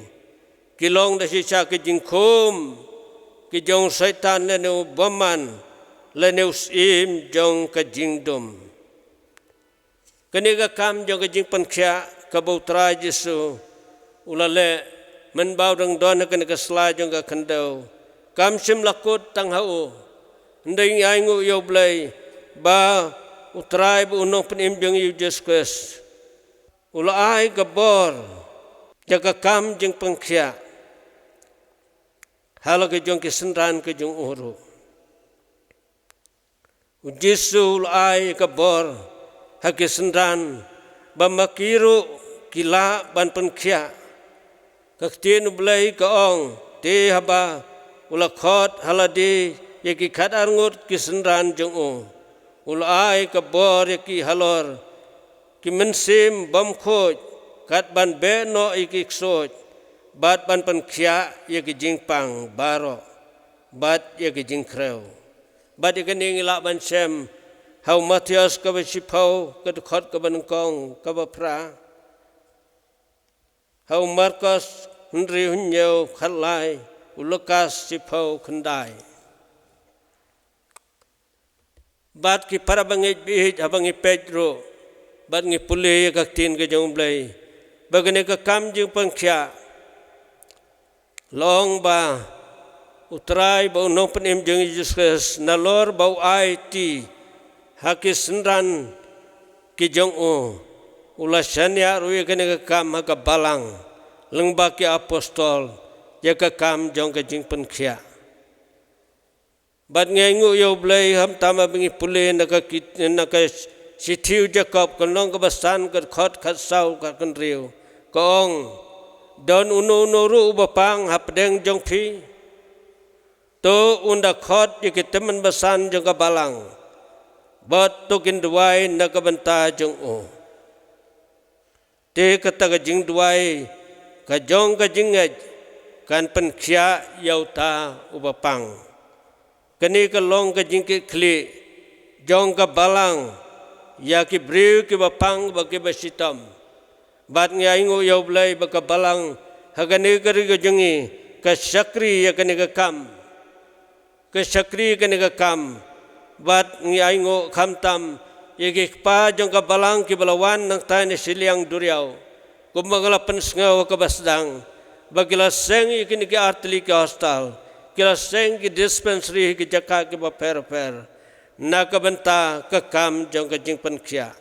ki long da shisha ki jingkhum ki jong u Soitan lane u bymman lane u syiem jong ka jingdum. Kane ka kam jong ka jingpynkhiah kaba U Trai Jisu u la leh mynba u dang don ha kane ka sla jong ka khyndew, kam shym la kut tang ha u. Hynrei ngi ainguh ïa U Blei ba U Trai bad U Nongpynim jong ngi U Jisu Khrist u la ai ka bor ïa ka kam jingpynkhiah ha la ka jong ki synran ka jong u ruh. U Jisu u la ai ka bor ha ki synran ba ma ki ruh ki lah ban pynkhiah. Ka ktien U Blei ka ong, te haba u la khot ha lade ïa ki khatar ngut ki synran jong u, u la ai ka bor ïa ki halor ki mynsiem bymkhuid, kat ban beh noh ïa ki ksuid bad ban pynkhiah ïa ki jingpang baroh bad ïa ki jingkhrew. Bad ïa kane ngi lah ban shem ha u Mathaios kaba shiphew, ka dkhot kaba nyngkong, kaba phra, ha u Markos hynriew hynñiew khatlai, u Lukas shiphew khyndai. Bad ki para bangeit baieit, haba ngi peit ruh bad ngi pule ïa ka ktien ka jong U Blei, ba kane ka kam jingpynkhiah long ba U Trai bad U Nongpynim jong ngi U Jisu Khrist, nalor ba u aiti ha ki synran ki jong u, u la shaniah ruh ïa kane ka kam ha ka balang lyngba ki apostol, ïa ka kam jong ka jingpynkhiah. Bad ngi ainguh ïa U Blei, khamtam haba ngi pule na ka kit-, na ka shithi u Jakob, ka lynnong kaba san, ka dkhot khatsaw, khathynriew, ka ong, don uno uno ruh uba pang hapdeng jong phi, to un da khot ïa ki tymmen basan jong ka balang, bad to kin duwai na ka bynta jong u. Te kata ka jingduwai ka jong ka jingngeit kan pynkhiah ïa uta uba pang. Kane ka long ka jingkitkhlieh jong ka balang ïa ki briew kiba pang bad kiba shitom. Bad ngi ainguh ïa U Blei ba ka balang ha kane ka ri ka jong ngi ka shakri ïa kane ka kam. Ka shakri kane ka kam. Bad ngi ainguh khamtam ïa ki kpa jong ka balang kiba la wan nangta na shiliang duriaw, kumba nga la pynsngew ha kaba sdang, ba ki la seng ïa kine ki artylli ki hostel, ki la seng ki dispensary ha ki jaka kiba pher pher na ka bynta ka kam jong ka jingpynkhiah.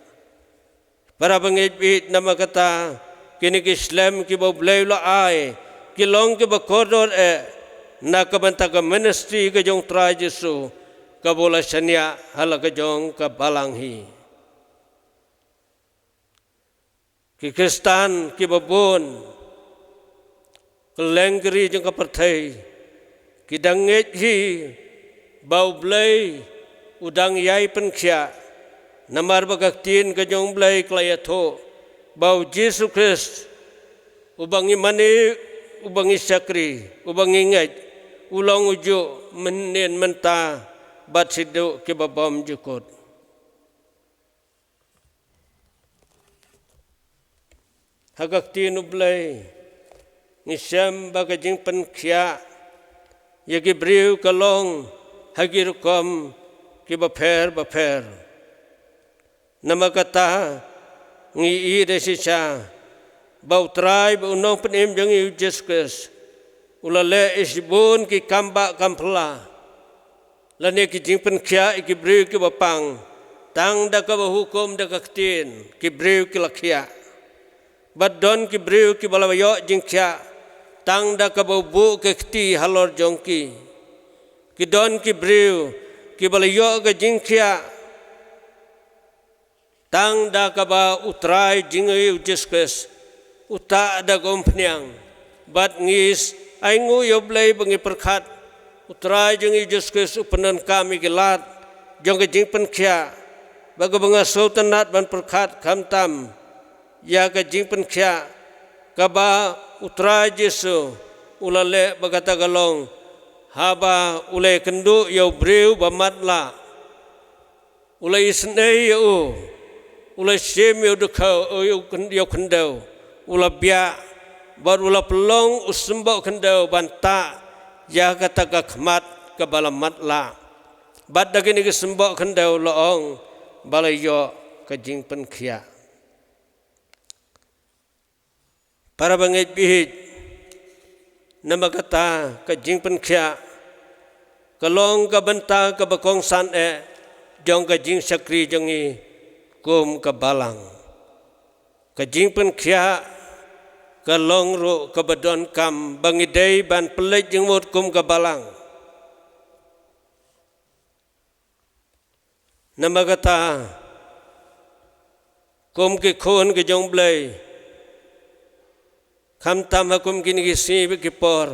Para bangeit baieit, namar kata kine ki shlem kiba U Blei u la ai ki long kiba kordor eh na ka bynta ka ministry ka jong U Trai Jisu, kaba u la shaniah ha la ka jong ka balang hi. Ki Khristan kiba bun kylleng ki ri jong ka pyrthei ki dang ngeit hi ba U Blei u dang ïai pynkhiah, namar ba ka ktien ka jong U Blei ka la ïathuh ba U Jisu Khrist, uba ngi mane, uba ngi shakri, uba ngi ngeit, u long u juh mynnin mynta bad shaduh kiba bymjukut. Ha ka ktien U Blei ngi shem ba ka jingpynkhiah ïa ki briew ka long ha ki rukom kiba pher bapher. Namar kata ngi ïohi da shisha ba U Trai bad U Nongpynim jong ngi U Jisu Khrist u la leh ïa shibun ki kambah kamphylla lane ki jingpynkhiah ïa ki briew kiba pang, tang da kaba hukum da ka ktien ki briew ki la khiah. Bad don ki briew kiba la ïoh jingkhiah tang da kaba buh ka kti halor jong ki. Ki don ki briew kiba la ïoh ka jingkhiah tang da kaba U Trai jong ngi U Jisu Khrist u tah da ka umphniang. Bad ngi ainguh ïa U Blei ba ngi pyrkhat U Trai jong ngi U Jisu Khrist u pyndonkam ïa ki lad jong ka jingpynkhiah. Ba kaba nga sngewtynnat ban pyrkhat khamtam ïa ka jingpynkhiah kaba U Trai Jisu u la leh, ba kata ka long haba u la ïakynduh ïa u briew ba matlah. U la isynei ïa u, u la shim ïa u dkhot, ïa u khyn-, ïa u khyndew, u la biah, bad u la pynlong u symboh khyndew ban tah ïa kata ka khmat kaba la matlah. Bad da kine ki symboh khyndew la ong ba la ïoh ka jingpynkhiah. Para bangeit baieit, namar kata ka jingpynkhiah ka long ka bynta kaba kongsan eh jong ka jingshakri jong ngi kum ka balang. Ka jingpynkhiah ka long ruh kaba donkam ba ngi dei ban pynleit jingmut kum ka balang. Namar kata, kum ki khun ki jong U Blei, khamtam ha kum kine ki sngi bad ki por,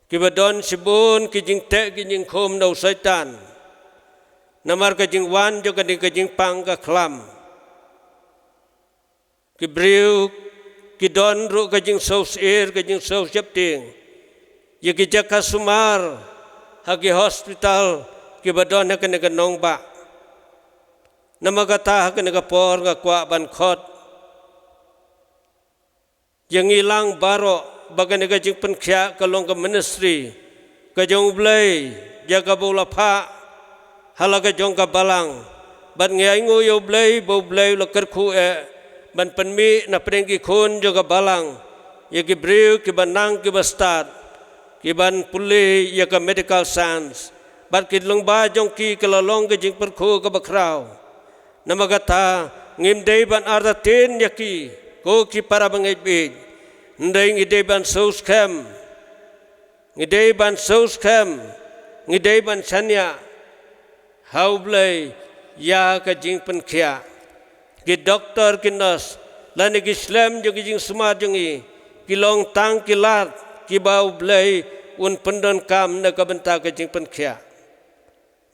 kiba don shibun ki jingteh ki jingkhum na u Soitan namar ka jingwan jong kane ka jingpang ka khlam. Ki briew ki don ruh ka jingsngewsih, ka jingsngewsheptieng ïa ki jaka sumar ha ki hospital kiba don ha kane ka nongbah. Namar kata ha kane ka por nga kwah ban khot ïa ngi lang baroh ba kane ka jingpynkhiah ka long ka ministry ka jong U Blei, ïa kaba u la phah ha la ka jong ka balang. Bad ngi ainguh ïa U Blei ba U Blei u la kyrkhu eh ban pynmih na pdeng ki khun jong ka balang ïa ki briew kiba nang kiba stad, kiban pule ïa ka medical science. Bad ki lyngba jong ki ka la long ka jingpyrkhu kaba khraw. Namar kata ngim dei ban artatien ïa ki, ko ki para bangeit baieit, hynrei ngi dei ban sngewskhem. Ngi dei ban sngewskhem, ngi dei ban shaniah ha U Blei ïa ka jingpynkhiah. Ki doktor, ki nurse, lane ki shlem jong ki jingsumar jong ngi, ki long tang ki lad kiba U Blei un pyndonkam na ka bynta ka jingpynkhiah.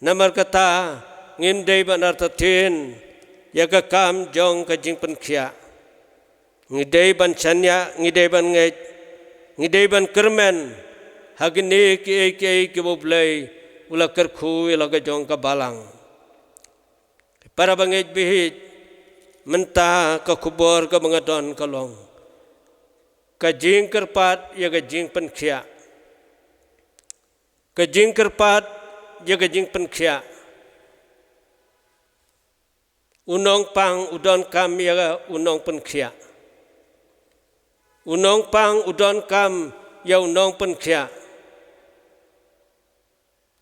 Namar kata ngim dei ban artatien ïa ka kam jong ka jingpynkhiah. Ngi dei ban shaniah, ngi dei ban ngeit, ngi dei ban kyrmen ha kine kiei kiei kiba U Blei u la kyrkhu ïa la ka jong ka balang. Para bangeit baieit, mynta ka khubor kaba nga don ka long ka jingkyrpad ïa ka jingpynkhiah. Ka jingkyrpad ïa ka jingpynkhiah. U nongpang u donkam ïa u nongpynkhiah. U nongpang u donkam ïa u nongpynkhiah.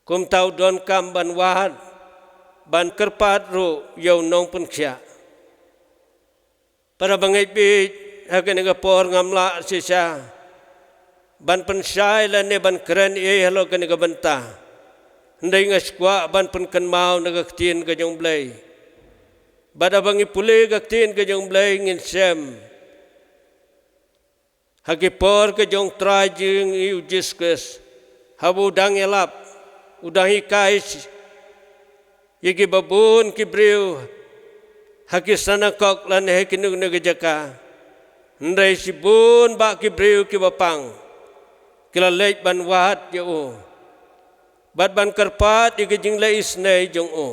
Kumta u donkam ban wad, ban kyrpad ruh ïa u nongpynkhiah. Para bangeit baieit, ha kane ka por ngam lah shisha ban pynshai lane ban kren ei ei halor kane ka bynta. Hynrei nga sngewkwah ban pynkynmaw na ka ktien ka jong U Blei. Bad haba ngi pule ka ktien ka jong U Blei ngin shem ha ki por ka jong U Trai jong ngi U Jisu Khrist, haba u dang ïalap, u dang hikai ïa kiba bun ki briew ha ki synagog lane ha kino kino ki jaka. Hynrei shibun bah ki briew kiba pang ki la leit ban wad ïa u bad ban kyrpad ïa ka jingleh isynei jong u.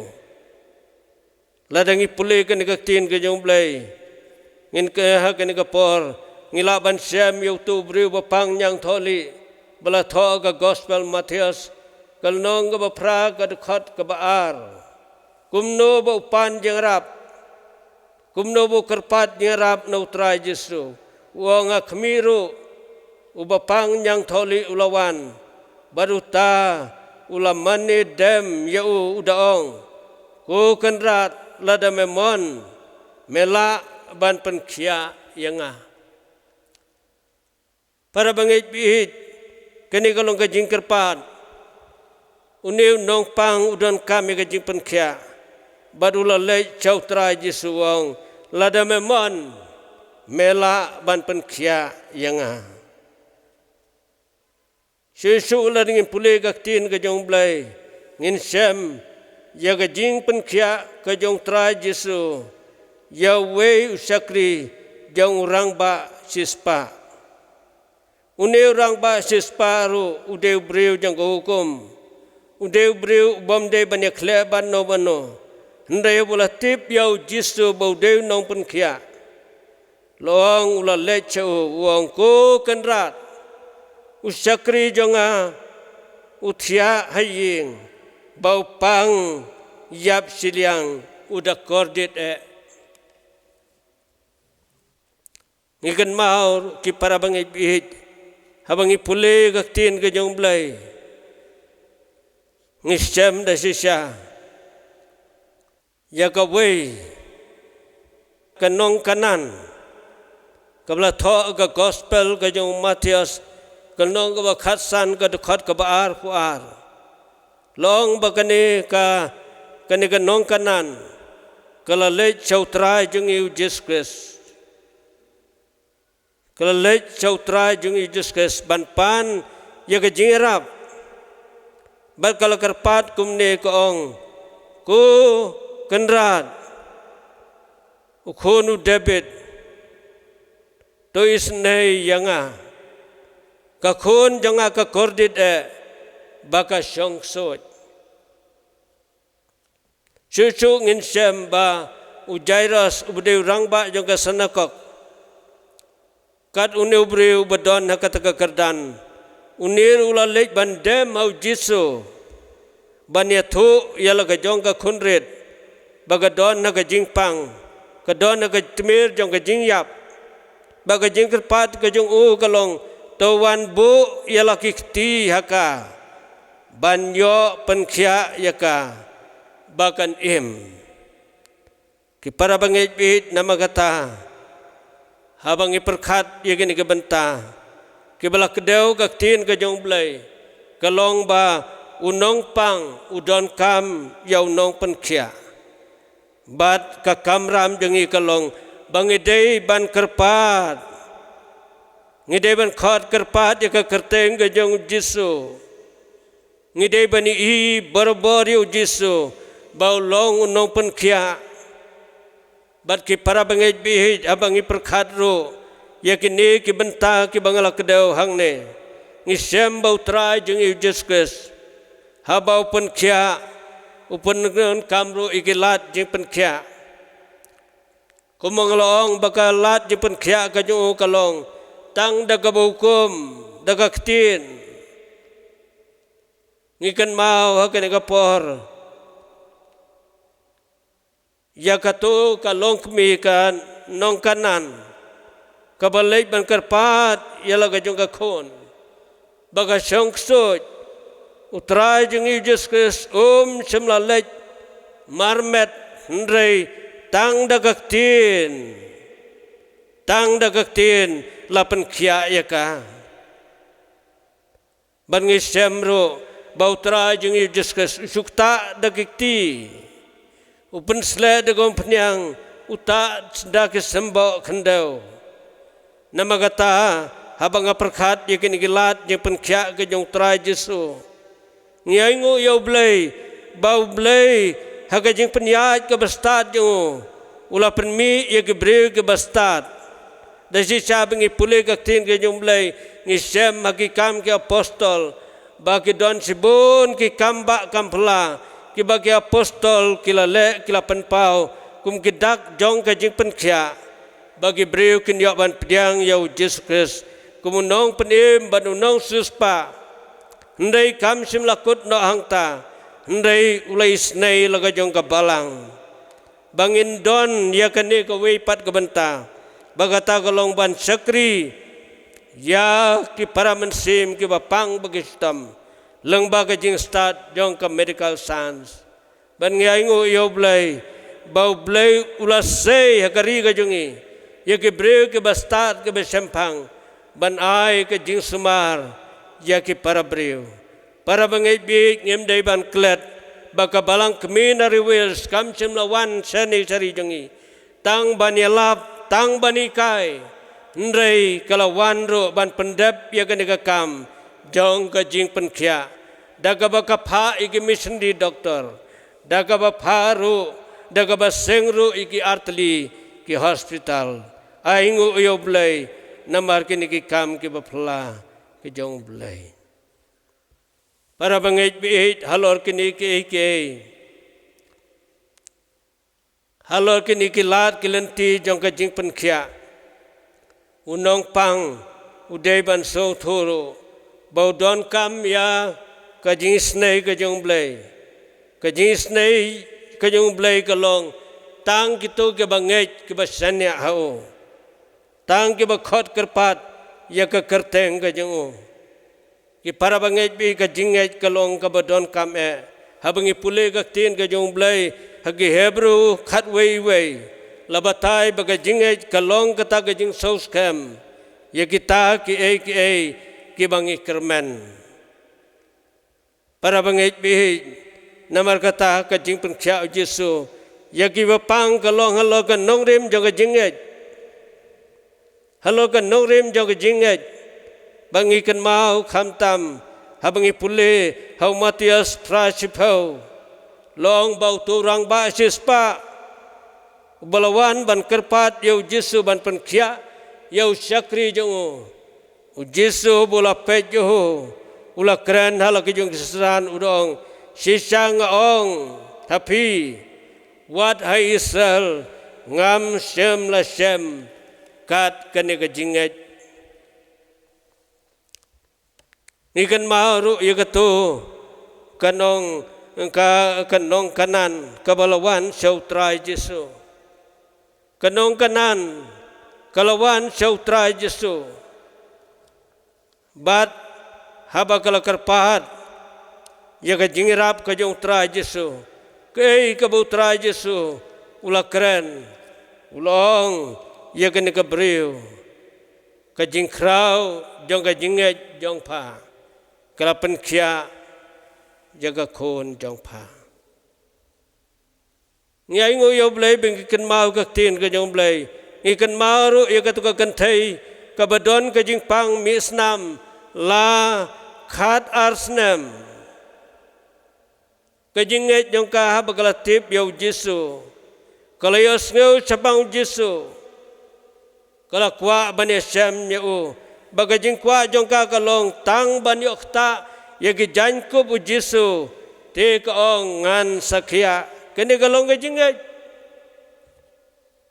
Lada ngi pule kane ka ktien ka jong U Blei, ngin, ha kane ka por ngi lah ban shem ïa uto u briew ba pang ñiangthohlieh ba la thoh ha ka Gospel Mathaios, ka lynnong kaba phra, ka dkhot kaba ar. Kumno ba u pan jingïarap, kumno ba u kyrpad jingïarap na U Trai Jisu. U ong, ha khmih ruh uba pang ñiangthohlieh u la wan, bad uta u la mane dem ïa u, u da ong, Ko Kynrad, lada me mon, me lah ban pynkhiah ïa nga. Para bangeit baieit, kane ka long ka jingkyrpad. Une u nongpang u donkam ïa ka jingpynkhiah bad u la leit sha U Trai Jisu, u ong, lada me mon, me lah ban pynkhiah ïa nga. Shuh shuh lada ngin pule ka ktien ka jong U Blei, ngin shem ïa ka jingpynkhiah ka jong u Trai Jisu ïa uwei u shakri jong u rangbah shispah. Une u rangbah shispah ruh u dei u briew jong ka hukum, u dei u briew u bym dei ban ïakhleh bad no bad no. Hynrei haba u la tip ïa u Jisu ba u dei u nongpynkhiah, la ong, u la leit sha u, u ong, "Ko Kynrad, u shakri jong nga u thiah ha ïing, ba u pang ïap shiliang, u da kordit eh." Ngi kynmaw ruh, ki para bangeit baieit, haba ngi pule ka ktien ka jong u Blei, ngi shem da shisha ïa kawei ka nong Kanaan, kaba la thoh ha ka gospel ka jong u Mathaios, ka lynnong kaba khatsan, ka dkhot kaba arphew ar. La ong ba kane ka, kane ka nong Kanaan ka la leit sha u Trai jong ngi u Jisu Khrist. Ka la leit sha u Trai jong ngi u Jisu Khrist ban pan ïa ka jingïarap. Bad ka la kyrpad kumne, ka ong, "Ko Kynrad, u khun u David, to isynei ïa nga. Ka khun jong nga ka kordit eh, ba ka shong ksuid." Shuh shuh ngin shem ba u Jairus, uba dei u rangbah jong ka synagog, kat une u briew uba don ha kata ka kyrdan, une ruh u la leit ban dem ha u Jisu, ban ïathuh ïa la ka jong ka khun rit, ba ka don ha ka jingpang, ka don ha ka tmier jong ka jingïap. Bad ka jingkyrpad ka jong u ka long, "To wan buh ïa la ki kti ha ka, ban ïoh pynkhiah ïa ka, ba kan im." Ki para bangeit baieit, namar kata, haba ngi pyrkhat ïa kine ki bynta kiba la kdew ha ka ktien ka jong u Blei, ka long ba u nongpang u donkam ïa u nongpynkhiah. Bad ka kamram jong ngi ka long ba ngi dei ban kyrpad, ngi dei ban khot kyrpad ïa ka kyrteng ka jong u Jisu. Ngi dei ban ïohi barabor ïa u Jisu ba u long u nongpynkhiah. Bad ki para bangeit baieit, haba ngi pyrkhat ruh ïa kine ki bynta kiba nga la kdew hangne, ngi shem ba u Trai jong ngi u Jisu Khrist, haba u pynkhiah, u pyndonkam ruh ïa ki lad jingpynkhiah. Kumba nga la ong ba ka lad jingpynkhiah ka jong u ka long tang da kaba hukum, da ka ktien. Ngi kynmaw ha kane ka por ïa kato ka longkmie ka nong Kanaan, kaba leit ban kyrpad ïa la ka jong ka khun ba ka shong ksuid. U Trai jong ngi u Jisu Khrist um shym la leit marmet, hynrei tang da ka ktien, tang da ka ktien la pynkhiah ïa ka. Bad ngi shem ruh ba u Trai jong ngi u Jisu Khrist u shu ktah da ki kti, u pynsleh da ka umphniang, u tah da ki symboh khyndew. Namar kata, haba nga pyrkhat ïa kine ki lad jingpynkhiah ka jong u Trai Jisu, ngi ainguh ïa u Blei ba u Blei ha ka jingpynïaid kaba stad jong u, u la pynmih ïa ki briew kiba stad. Da shisha ba ngi pule ka ktien ka jong u Blei, ngi shem ha Ki Kam ki Apostol ba ki don shibun ki kam bah kam phylla kiba ki apostol ki la leh, ki la pynpaw kum ki dak jong ka jingpynkhiah, ba ki briew kin ïoh ban pdiang ïa u Jisu Khrist kum u Nongpynim bad u Nongsiewspah. Hynrei kam shym la kut noh hangta, hynrei u la isynei la ka jong ka balang. Ba ngin don ïa kane kawei pat ka bynta, ba kata ka long ban shakri ïa ki para mynsiem kiba pang bad ki shitom lyngba ka jingstad jong ka medical science. Bad ngi ainguh ïa u Blei ba u Blei u la sei ha ka ri ka jong ngi ïa ki briew kiba stad kiba shemphang ban ai ka jingsumar ïa ki para briew. Para bangeit baieit, ngim dei ban klet ba ka balang kmie na ri Wales kam shym la wan shane sha ri jong ngi tang ban ïalap, tang ban hikai, hynrei ka la wan ruh ban pyndep ïa kane ka kam jong ka jingpynkhiah da kaba ka phah ïa ki missionary doctor Da kaba pha ruh, da kaba seng ruh ïa ki artylli ki hospital. Ai nguh ïa U Blei namar kine ki kam kiba phylla ki jong U Blei. Para bangeit baieit, halor kine kiei kiei, halor kine ki lad ki lynti jong ka jingpynkhiah, u nongpang u dei ban sngewthuh ruh ba u donkam ïa ka jingisynei ka jong U Blei. Ka jingisynei ka jong U Blei ka long tang kito kiba ngeit, kiba shaniah ha u, tang kiba khot kyrpad ïa ka kyrteng ka jong u. Ki para bangeit baieit, ka jingngeit ka long kaba donkam eh. Haba ngi pule ka ktien ka jong U Blei ha ki Hebru khatwei wei, la batai ba ka jingngeit ka long kata ka jingsngewskhem ïa kita kiei kiei kiba ngi kyrmen. Para bangeit baieit, namar kata ka jingpynkhiah U Jisu ïa kiba pang ka long halor ka nongrim jong ka jingngeit. Halor ka nongrim jong ka jingngeit ba ngi kynmaw, khamtam haba ngi pule ha u Mathaios phra shiphew, la ong ba uto u rangbah shispah uba la wan ban kyrpad ïa U Jisu ban pynkhiah ïa u shakri jong u, U Jisu ba u la peit ïa u, u la kren ha la ki jong ki synran, u da ong, shisha nga ong ha phi, wat ha Israel ngam shym la shem kat kane ka jingngeit. Ngi kynmaw ruh ïa kato ka nong, ka, ka nong Kanaan kaba la wan sha U Trai Jisu. Ka nong Kanaan ka la wan sha U Trai Jisu. Bad haba ka la kyrpad ïa ka jingïarap ka jong U Trai Jisu, kaei kaba U Trai Jisu u la kren? U la ong ïa kane ka briew, ka jingkhraw jong ka jingngeit jong pha ka la pynkhiah ïa ka khun jong pha. Ngi ai nguh ïa U Blei ba ngi kynmaw ka ktien ka jong U Blei. Ngi kynmaw ruh ïa katu ka kynthei kaba don ka jingpang mih snam la khat ar snem. Ka jingngeit jong ka haba ka la tip ïa U Jisu, ka la ïohsngew shaphang U Jisu, ka la kwah ban ïashem ïa u. Ba ka jingkwah jong ka ka long tang ban ïoh ktah ïa ki jaiñkup U Jisu. Te ka ong, ngan sa khiah. Kane ka long ka jingngeit.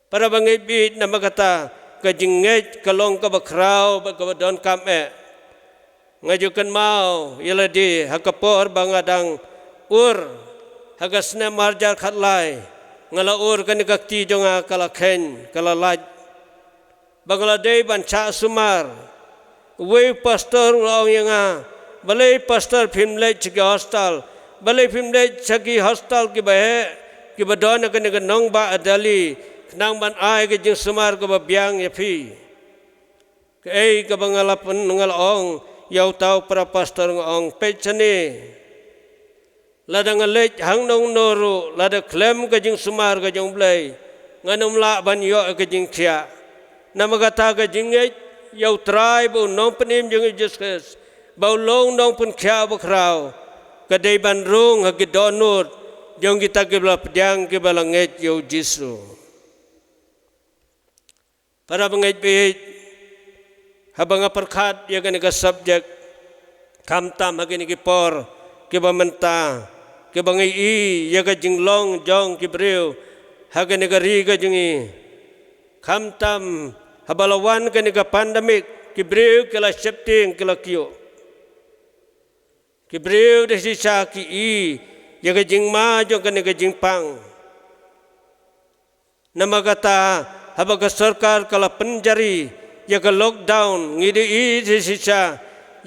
Para bangeit baieit, namar kata ka jingngeit ka long kaba khraw bad kaba donkam eh. Nga ju kynmaw ïa lade ha ka por ba nga dang ur ha ka snem arhajar khatlai, nga la ur, kane ka kti jong nga ka la kheiñ, ka la lait. Ba nga la dei ban shah sumar, uwei u pastor u la ong ïa nga, balei pastor phim leit sha ki hostel, balei phim leit sha ki hostel kiba heh, kiba don ha kane ka nongbah Delhi, khnang ban ai ka jingsumar kaba biang ïa phi. Kaei kaba nga la pyn, nga la ong ïa uta u para pastor, nga ong, peit shane, lada nga leit hangno hangno ruh, lada khlem ka jingsumar ka jong U Blei, ngan ym lah ban ïoh ka jingkhiah. Namar kata ka jingngeit ïa U Trai bad U Nongpynim jong ngi Jisu Khrist, ba u long Nongpynkhiah bakhraw, ka dei ban rung ha ki dohnud jong kita kiba la pdiang, kiba la ngeit ïa U Jisu. Para bangeit baieit, haba nga pyrkhat ïa kane ka subject, khamtam ha kine ki por kiba mynta, kiba ngi i ïa ka jinglong jong ki briew ha kane ka ri ka jong ngi, khamtam haba la wan kane ka pandemic, ki briew ki la sheptieng, ki la kyiuh. Ki briew da shisha ki i ïa ka jingma jong kane ka jingpang. Namar kata, haba ka sorkar ka la pynjari ïa ka lockdown, ngi da i da shisha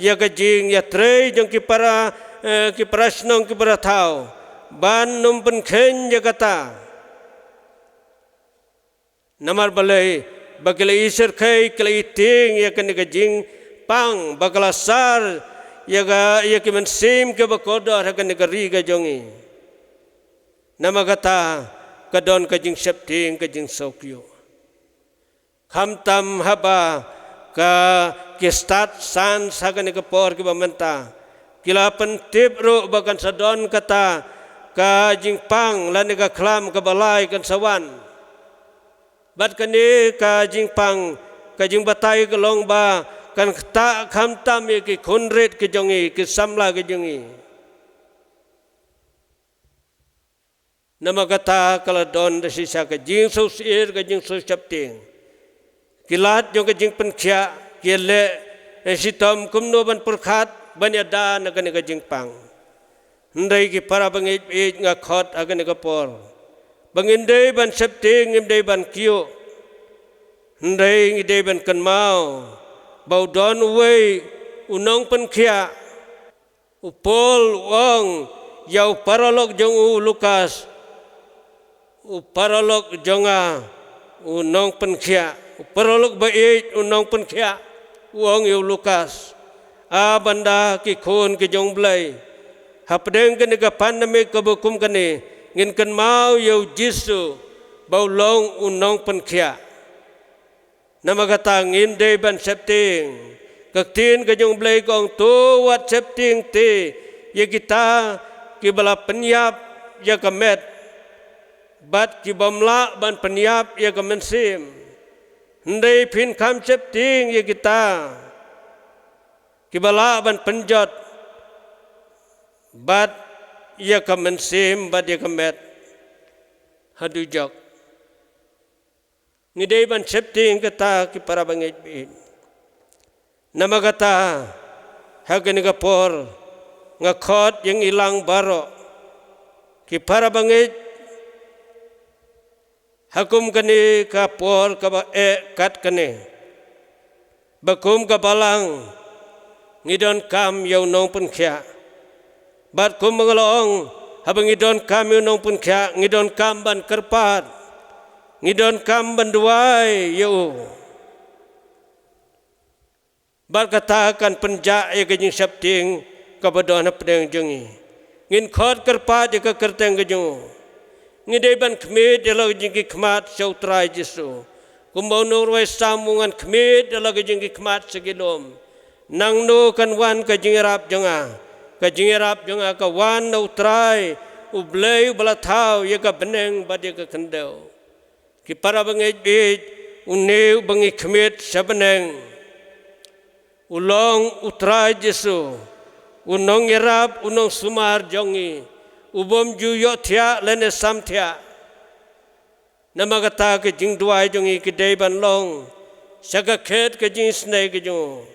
ïa ka jingïatrei jong ki para, eh, ki para shnong, ki para thaw, ban ym pynkheiñ ïa kata. Namar balei? Ba ki la i syrkhei, ki la i tieng ïa kane ka jingpang, ba ka la sar ïa ka, ïa ki mynsiem kiba kordor ha kane ka ri ka jong ngi. Namar kata, ka don ka jingsheptieng, ka jingsngewkyiuh. Khamtam haba ka, ki stad san ha kane ka por kiba mynta, ki la pyntip ruh ba kan sa don kata Ka jingpang lane ka khlam kaba lai kan sa wan. Bad kane ka jingpang, ka jingbatai ka long ba kan ktah khamtam ïa ki khun rit ki jong ngi, ki samla ki jong ngi. Namar kata ka la don da shisha ka jingsngewsih, ka jingsngewsheptieng. Ki lad jong ka jingpynkhiah ki leh, eh, shitom kumno ban pyrkhat ban ïada na kane ka jingpang. Hynrei ki para bangeit baieit, nga khot ha kane ka por ba ngim dei ban sheptieng, ngim dei ban kyiuh. Hynrei ngi dei ban kynmaw ba u don uwei u nongpynkhiah. U Paul u ong ïa u paralok jong u Lukas, u paralok jong nga u nongpynkhiah, u paralok baieit u nongpynkhiah, u ong ïa u Lukas. A bynta ki khun ki jong u Blei, hapdeng kane ka pandemic kaba kum kane, ngin kynmaw ïa u Jisu ba u long u nongpynkhiah. Namar kata ngim dei ban sheptieng. Ka ktien ka jong u Blei ka ong, to wat sheptieng te ïa kita kiba la pynïap ïa ka met bad ki bym lah ban pynïap ïa ka mynsiem. Hynrei phin kham sheptieng ïa kita kiba lah ban pynjot bad ïa ka mynsiem bad ïa ka met ha dujok. Ngi dei ban sheptieng kata, ki para bangeit baieit. Namar kata ha kane ka por nga khot ïa ngi lang baroh, ki para bangeit, ha kum kane ka por kaba eh kat kane, ba kum ka balang ngi donkam ïa u nongpynkhiah. Bad kum ba nga la ong, haba ngi donkam ïa u nongpynkhiah, ngi donkam ban kyrpad, ngi donkam ban duwai ïa u. Bad kata kan pynjah ïa ka jingsheptieng kaba don hapdeng jong ngi. Ngin khot kyrpad ïa ka kyrteng ka jong u. Ngi dei ban khmied ïa la ka jong ki khmat sha u Trai Jisu. Kumba u nongrwai Salm u ong, ngan khmied ïa la ka jong ki khmat sha ki lum. Nangno kan wan ka jingïarap jong nga? Ka jingïarap jong nga ka wan na u Trai, u Blei uba la thaw ïa ka bneng bad ïa ka khyndew. Ki para bangeit baieit, une uba ngi khmied sha bneng u long u Trai Jisu, u nongïarap, u nongsumar jong ngi, u bym ju ïohthiah lane samthiah. Namar kata ka jingduwai jong ngi ka dei ban long sha ka khet ka jingisynei ka jong u.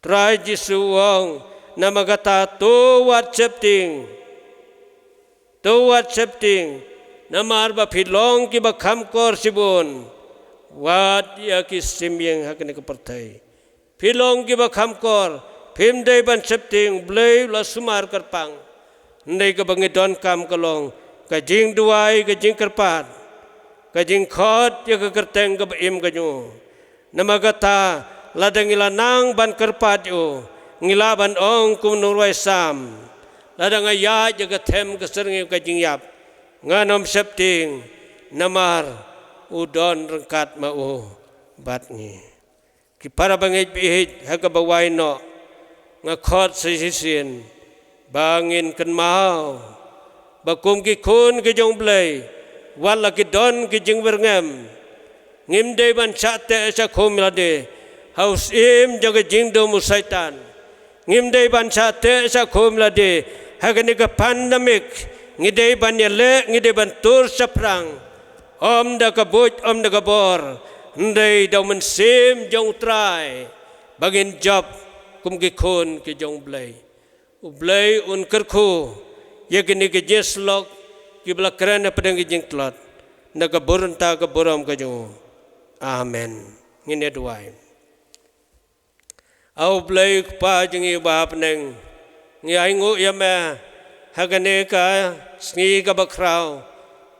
Trai Jisu u ong, namar kata to wat sheptieng. To wat sheptieng. Namar ba phi long kiba kham kor shibun wat ïa ki sim ïing ha kane ka pyrthei. Phi long kiba kham kor, phim dei ban sheptieng, Blei u la sumar kyrpang. Hynrei kaba ngi donkam ka long ka jingduwai, ka jingkyrpad, ka jingkhot ïa ka kyrteng kaba im ka jong u. Namar kata, lada ngi la nang ban kyrpad ïa u, ngi lah ban ong kum u nongrwai Salm, lada nga ïaid ïa ka them ka syrngiew ka jingïap, ngan ym sheptieng, namar u don ryngkat ma u bad ngi. Ki para bangeit baieit, ha kaba wai noh nga khot sa shisien ba ngin kynmaw ba kum ki khun ki jong u Blei, wat la ki don ki jingwyrngem, ngim dei ban shah teh shah khum ïa lade ha u syiem jong ka jingdum u Soitan. Ngim dei ban shah teh shah khum ïa lade ha kane ka pandemic. Ngi dei ban ïaleh, ngi dei ban tur shaphrang, ym da ka buit, ym da ka bor, hynrei da u Mynsiem jong u Trai, ba ngin jop kum ki khun ki jong u Blei. U Blei un kyrkhu ïa kine ki jingïasyllok kiba la kren hapdeng ki jingtlot, na ka burom ka jong u. Amen. Ngin ïa duwai. A U Blei Kpa jong ngi uba ha bneng, ngi ainguh ïa me ha kane ka sngi kaba khraw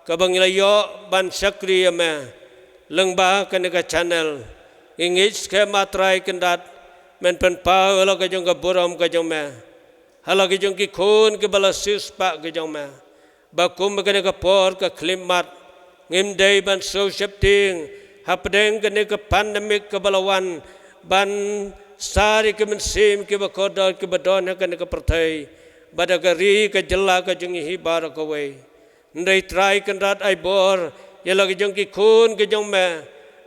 kaba ngi la ïoh ban shakri ïa me lyngba kane ka channel. Ngi ngeit skhem, A Trai Kynrad, men pynpaw ïa la ka jong ka burom ka jong me ha la ka jong ki khun kiba la siewspah ka jong me, ba kum kane ka por ka khyllipmat ngim dei ban sngewsheptieng hapdeng kane ka pandemic kaba la wan ban sar ïa ki mynsiem kiba kordor kiba don ha kane ka pyrthei. bad ha ka ri ka jylla ka jong ngi hi baroh kawei. Hynrei Trai Kynrad, ai bor ïa la ka jong ki khun ka jong me,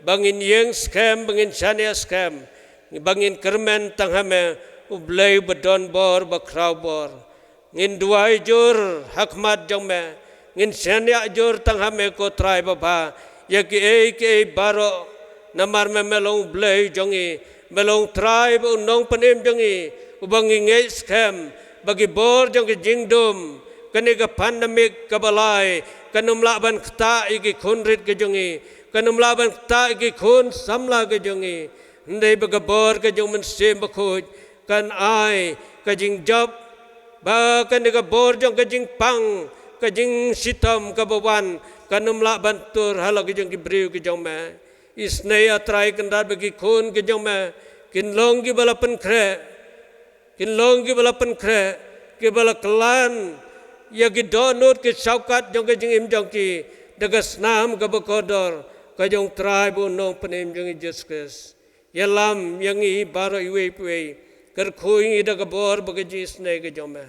ba ngin ïeng skhem, ba ngin shaniah skhem, ba ngin kyrmen tang ha me, U Blei uba don bor, ba khraw bor. Ngin duwai jur ha khmat jong me, ngin shaniah jur tang ha me ko Trai babha, ïa kiei kiei baroh. Namar me me long U Blei jong ngi, me long Trai bad U Nongpynim jong ngi, uba ngi ngeit skhem ba ki bor jong ka jingdum, kane ka pandemic kaba lai, kan ym lah ban ktah ïa ki khun rit ka jong ngi, kan ym lah ban ktah ïa ki khun samla ka jong ngi. Hynrei ba ka bor ka jong U Mynsiem Bakhuid kan ai ka jingjop, ba kane ka bor jong ka jingpang, ka jingshitom kaba wan, kan ym lah ban tur ha la ka jong ki briew ka jong me. Isynei, A Trai Kynrad, ba ki khun ka jong me kin long kiba la pynkhreh, kin long kiba la pynkhreh, kiba la kyllan ïa ki dohnud ki shongkhat jong ka jingim jong ki da ka snam kaba kordor ka jong U Trai bad U Nongpynim jong ngi Jisu Khrist. Ïalam ïa ngi baroh iwei pa iwei, kyrkhu ïa ngi da ka bor bad ka jingisynei ka jong me.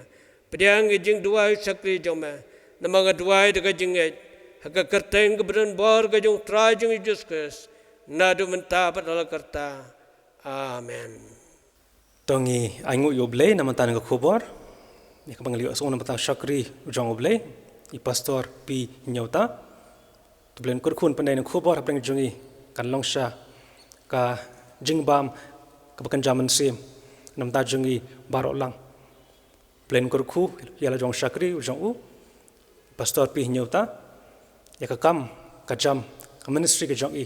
Pdiang ïa ka jingduwai shakri jong me, namar nga duwai da ka jingngeit ha ka kyrteng kaba don bor ka jong U Trai jong ngi Jisu Khrist, naduh mynta bad hala karta. Amen. To ngin ainguh ïa U Blei na ka bynta kane ka khubor ïa kaba ngi la ïohsngew na ka bynta u shakri jong U Blei, i Pastor P Hynñiewta. To U Blei un kyrkhu, pynban kane ka khubor hapdeng jong ngi kan long sha ka jingbam kaba kynja mynsiem na ka bynta jong ngi baroh lang. U Blei un kyrkhu ïa la jong u shakri jong u, Pastor P Hynñiewta, ïa ka kam ka jam, ka ministry ka jong i.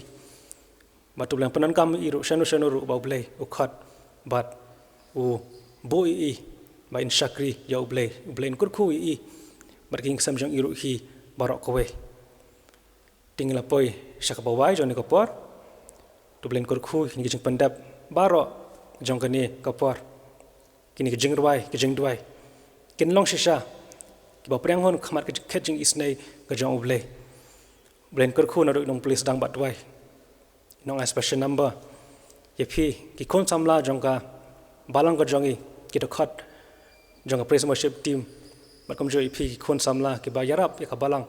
Bad to U Blei un pyndonkam ïa i ruh shano shano ruh ba U Blei u khot bad u buh ïa i ba in shakri ïa U Blei. U Blei un kyrkhu ïa i bad ki ïing ki sem jong i ruh hi baroh kawei. Te ngin la poi sha kaba wai jong kane ka por. To U Blei un kyrkhu ïa kine ki jingpyndep baroh jong kane ka por. Kine ki jingrwai, ki jingduwai kin long shisha kiba pdiang hun ha khmat ka jingkhet jingisynei ka jong U Blei. U Blei un kyrkhu naduh i nongpule sdang bad duwai, nongai special number, ïa phi ki khun samla jong ka balang ka jong i, ki dkhot jong ka praise and worship team, bad kumjuh ïa phi ki khun samla kiba ïarap ïa ka balang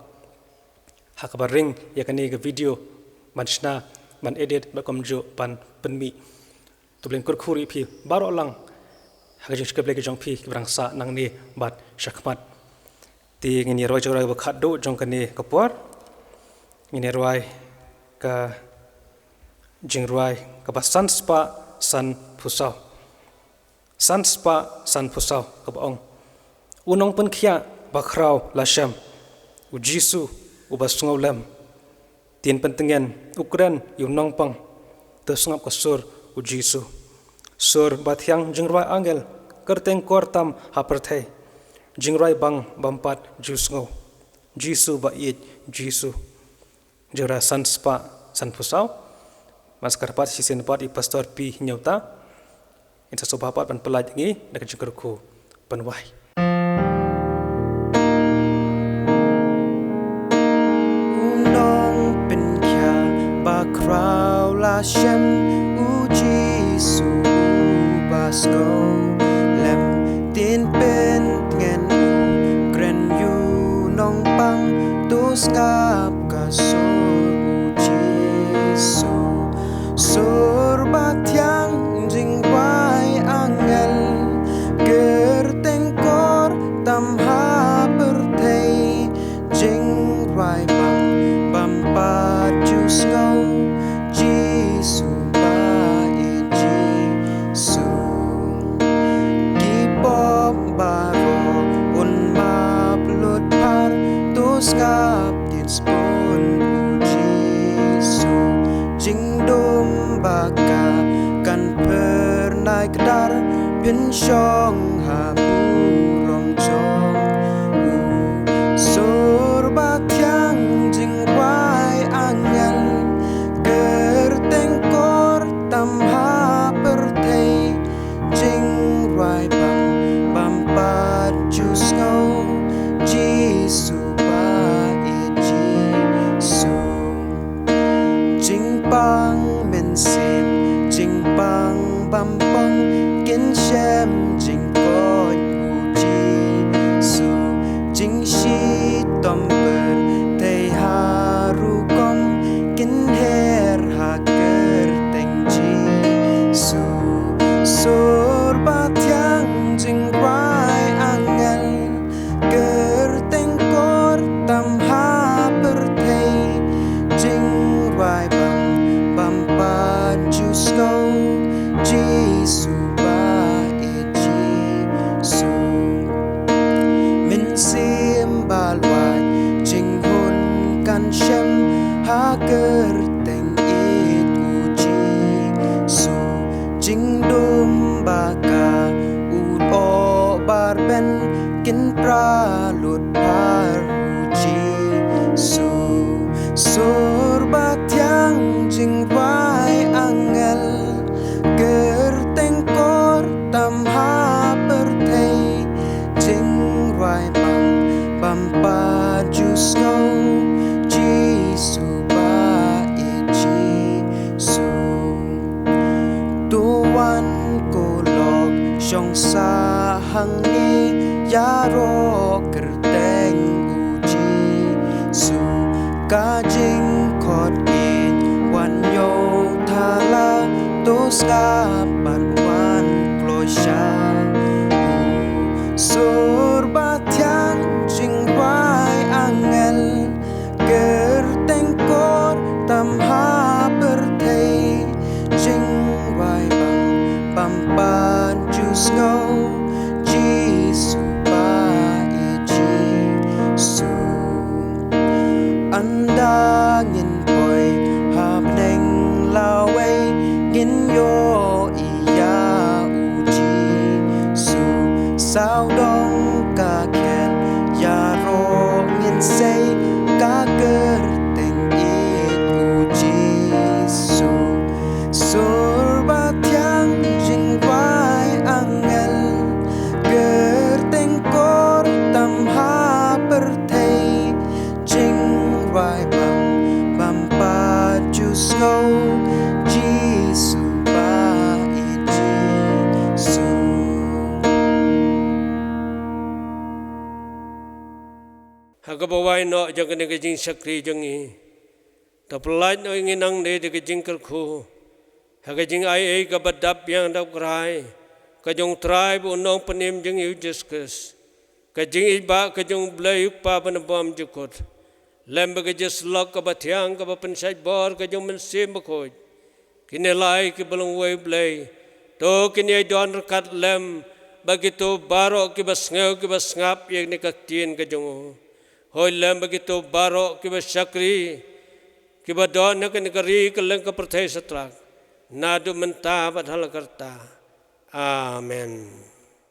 ha kaba ring ïa kane ka video ban shna, ban edit bad kumjuh ban pynmih. To U Blei un kyrkhu ruh ïa phi baroh lang ha ka jingshakri Blei ka jong phi kiba dang sah nangne bad shakhmat. Te ngin ïa rwai jingrwai kaba khatduh jong kane ka por. Ngin ïa rwai ka jingrwai kaba san spah san phew saw. San spah san phew saw kaba ong: U nongpynkhiah bakhraw la shem, U Jisu uba sngewlem. Tien pyntngen u kren ïa u nongpang, to sngap ka sur U Jisu. Sur bathiang jingrwai angel, kyrteng kor tam ha pyrthei. Jingrwai bang bympat ju sngew, Jisu ba ïeit, Jisu. Jingrwai san spah san phew saw. Ban sa kyrpad shisien pat ïa i Pastor P Hynñiewta, in sa sngewbha pat ban pyllait ngi da ka jingkyrkhu ban wai. U nongpynkhiah bakhraw la shem, U Jisu uba sngewlem. Tien pyntngen u kren ïa u nongpang, to sngap ka sur U Jisu. Sur bathiang jingrwai angel, kyrteng kor tam ha pyrthei. Jingrwai bang bympat ju sngew, Jisu ba ïeit, Jisu. Ki pop baroh un map lut phar, to sngap tien sbun U Jisu. Jingdum ba ka kan phyrnai kdar, phin shong ha burom jong U. Sur bathiang jingrwai angel, kyrteng kor tam ha pyrthei. Jingrwai bang bympat ju sngew, Jisu ba ïeit, Jisu. Jingpang mynsiem, jingpang bampong, kin shem jingkoit shem ha kyrteng ïeit u Jisu, jingdum ba ka u lyoh bar ben kin pra lut bha u Jisu. Sur ba thiang, jingrwai angel, kyrteng kor tam ha pyrthei, jingrwai bang bam pat ju sngew, Jisu ba ïeit Jisu. To wan ko lok shong sah hangne, ïaroh kyrteng u Jisu. Ka jingkhot ïeit wan ñiew thala, to sngap bad wan kloi sha u. Sur ba thiang, jingrwai angel, kyrteng kor tam ha pyrthei, jingrwai bang bam pat ju sngew, Jisu ba ïeit Jisu. Ynda ngin poi ha bneng lawei, ngin ïohi ïa u Jisu. Sawdong ka khet, ïaroh ngin sei, ka kyrteng ïeit u Jisu. Sur ba thiang, jingrwai angel, kyrteng kor tam ha pyrthei, jingrwai bang bam pat ju sngew, Jisu ba ïeit Jisu. Ha kaba wai noh jong kane ka jingshakri jong ngi, to pyllait noh ïa ngi nangne da ka jingkyrkhu ha ka jingai ei kaba dap biang dap krai ka jong u Trai bad u Nongpynim jong ngi u Jisu Khrist, ka jingïeit ba ka jong u Blei u Kpa ba nabam jukut, lem bad ka jingïasyllok kaba thiang kaba pynshait bor ka jong u Mynsiem Bakhuid. Kine lai kiba long uwei u Blei, to kin ïai don ryngkat lem bad kito baroh kiba sngew kiba sngap ïa kane ka ktien ka jong u. Hooid, lem bad kito baroh kiba shakri, kiba don ha kane ka ri kylleng ka pyrthei shatrak, naduh mynta bad hala karta. Amen.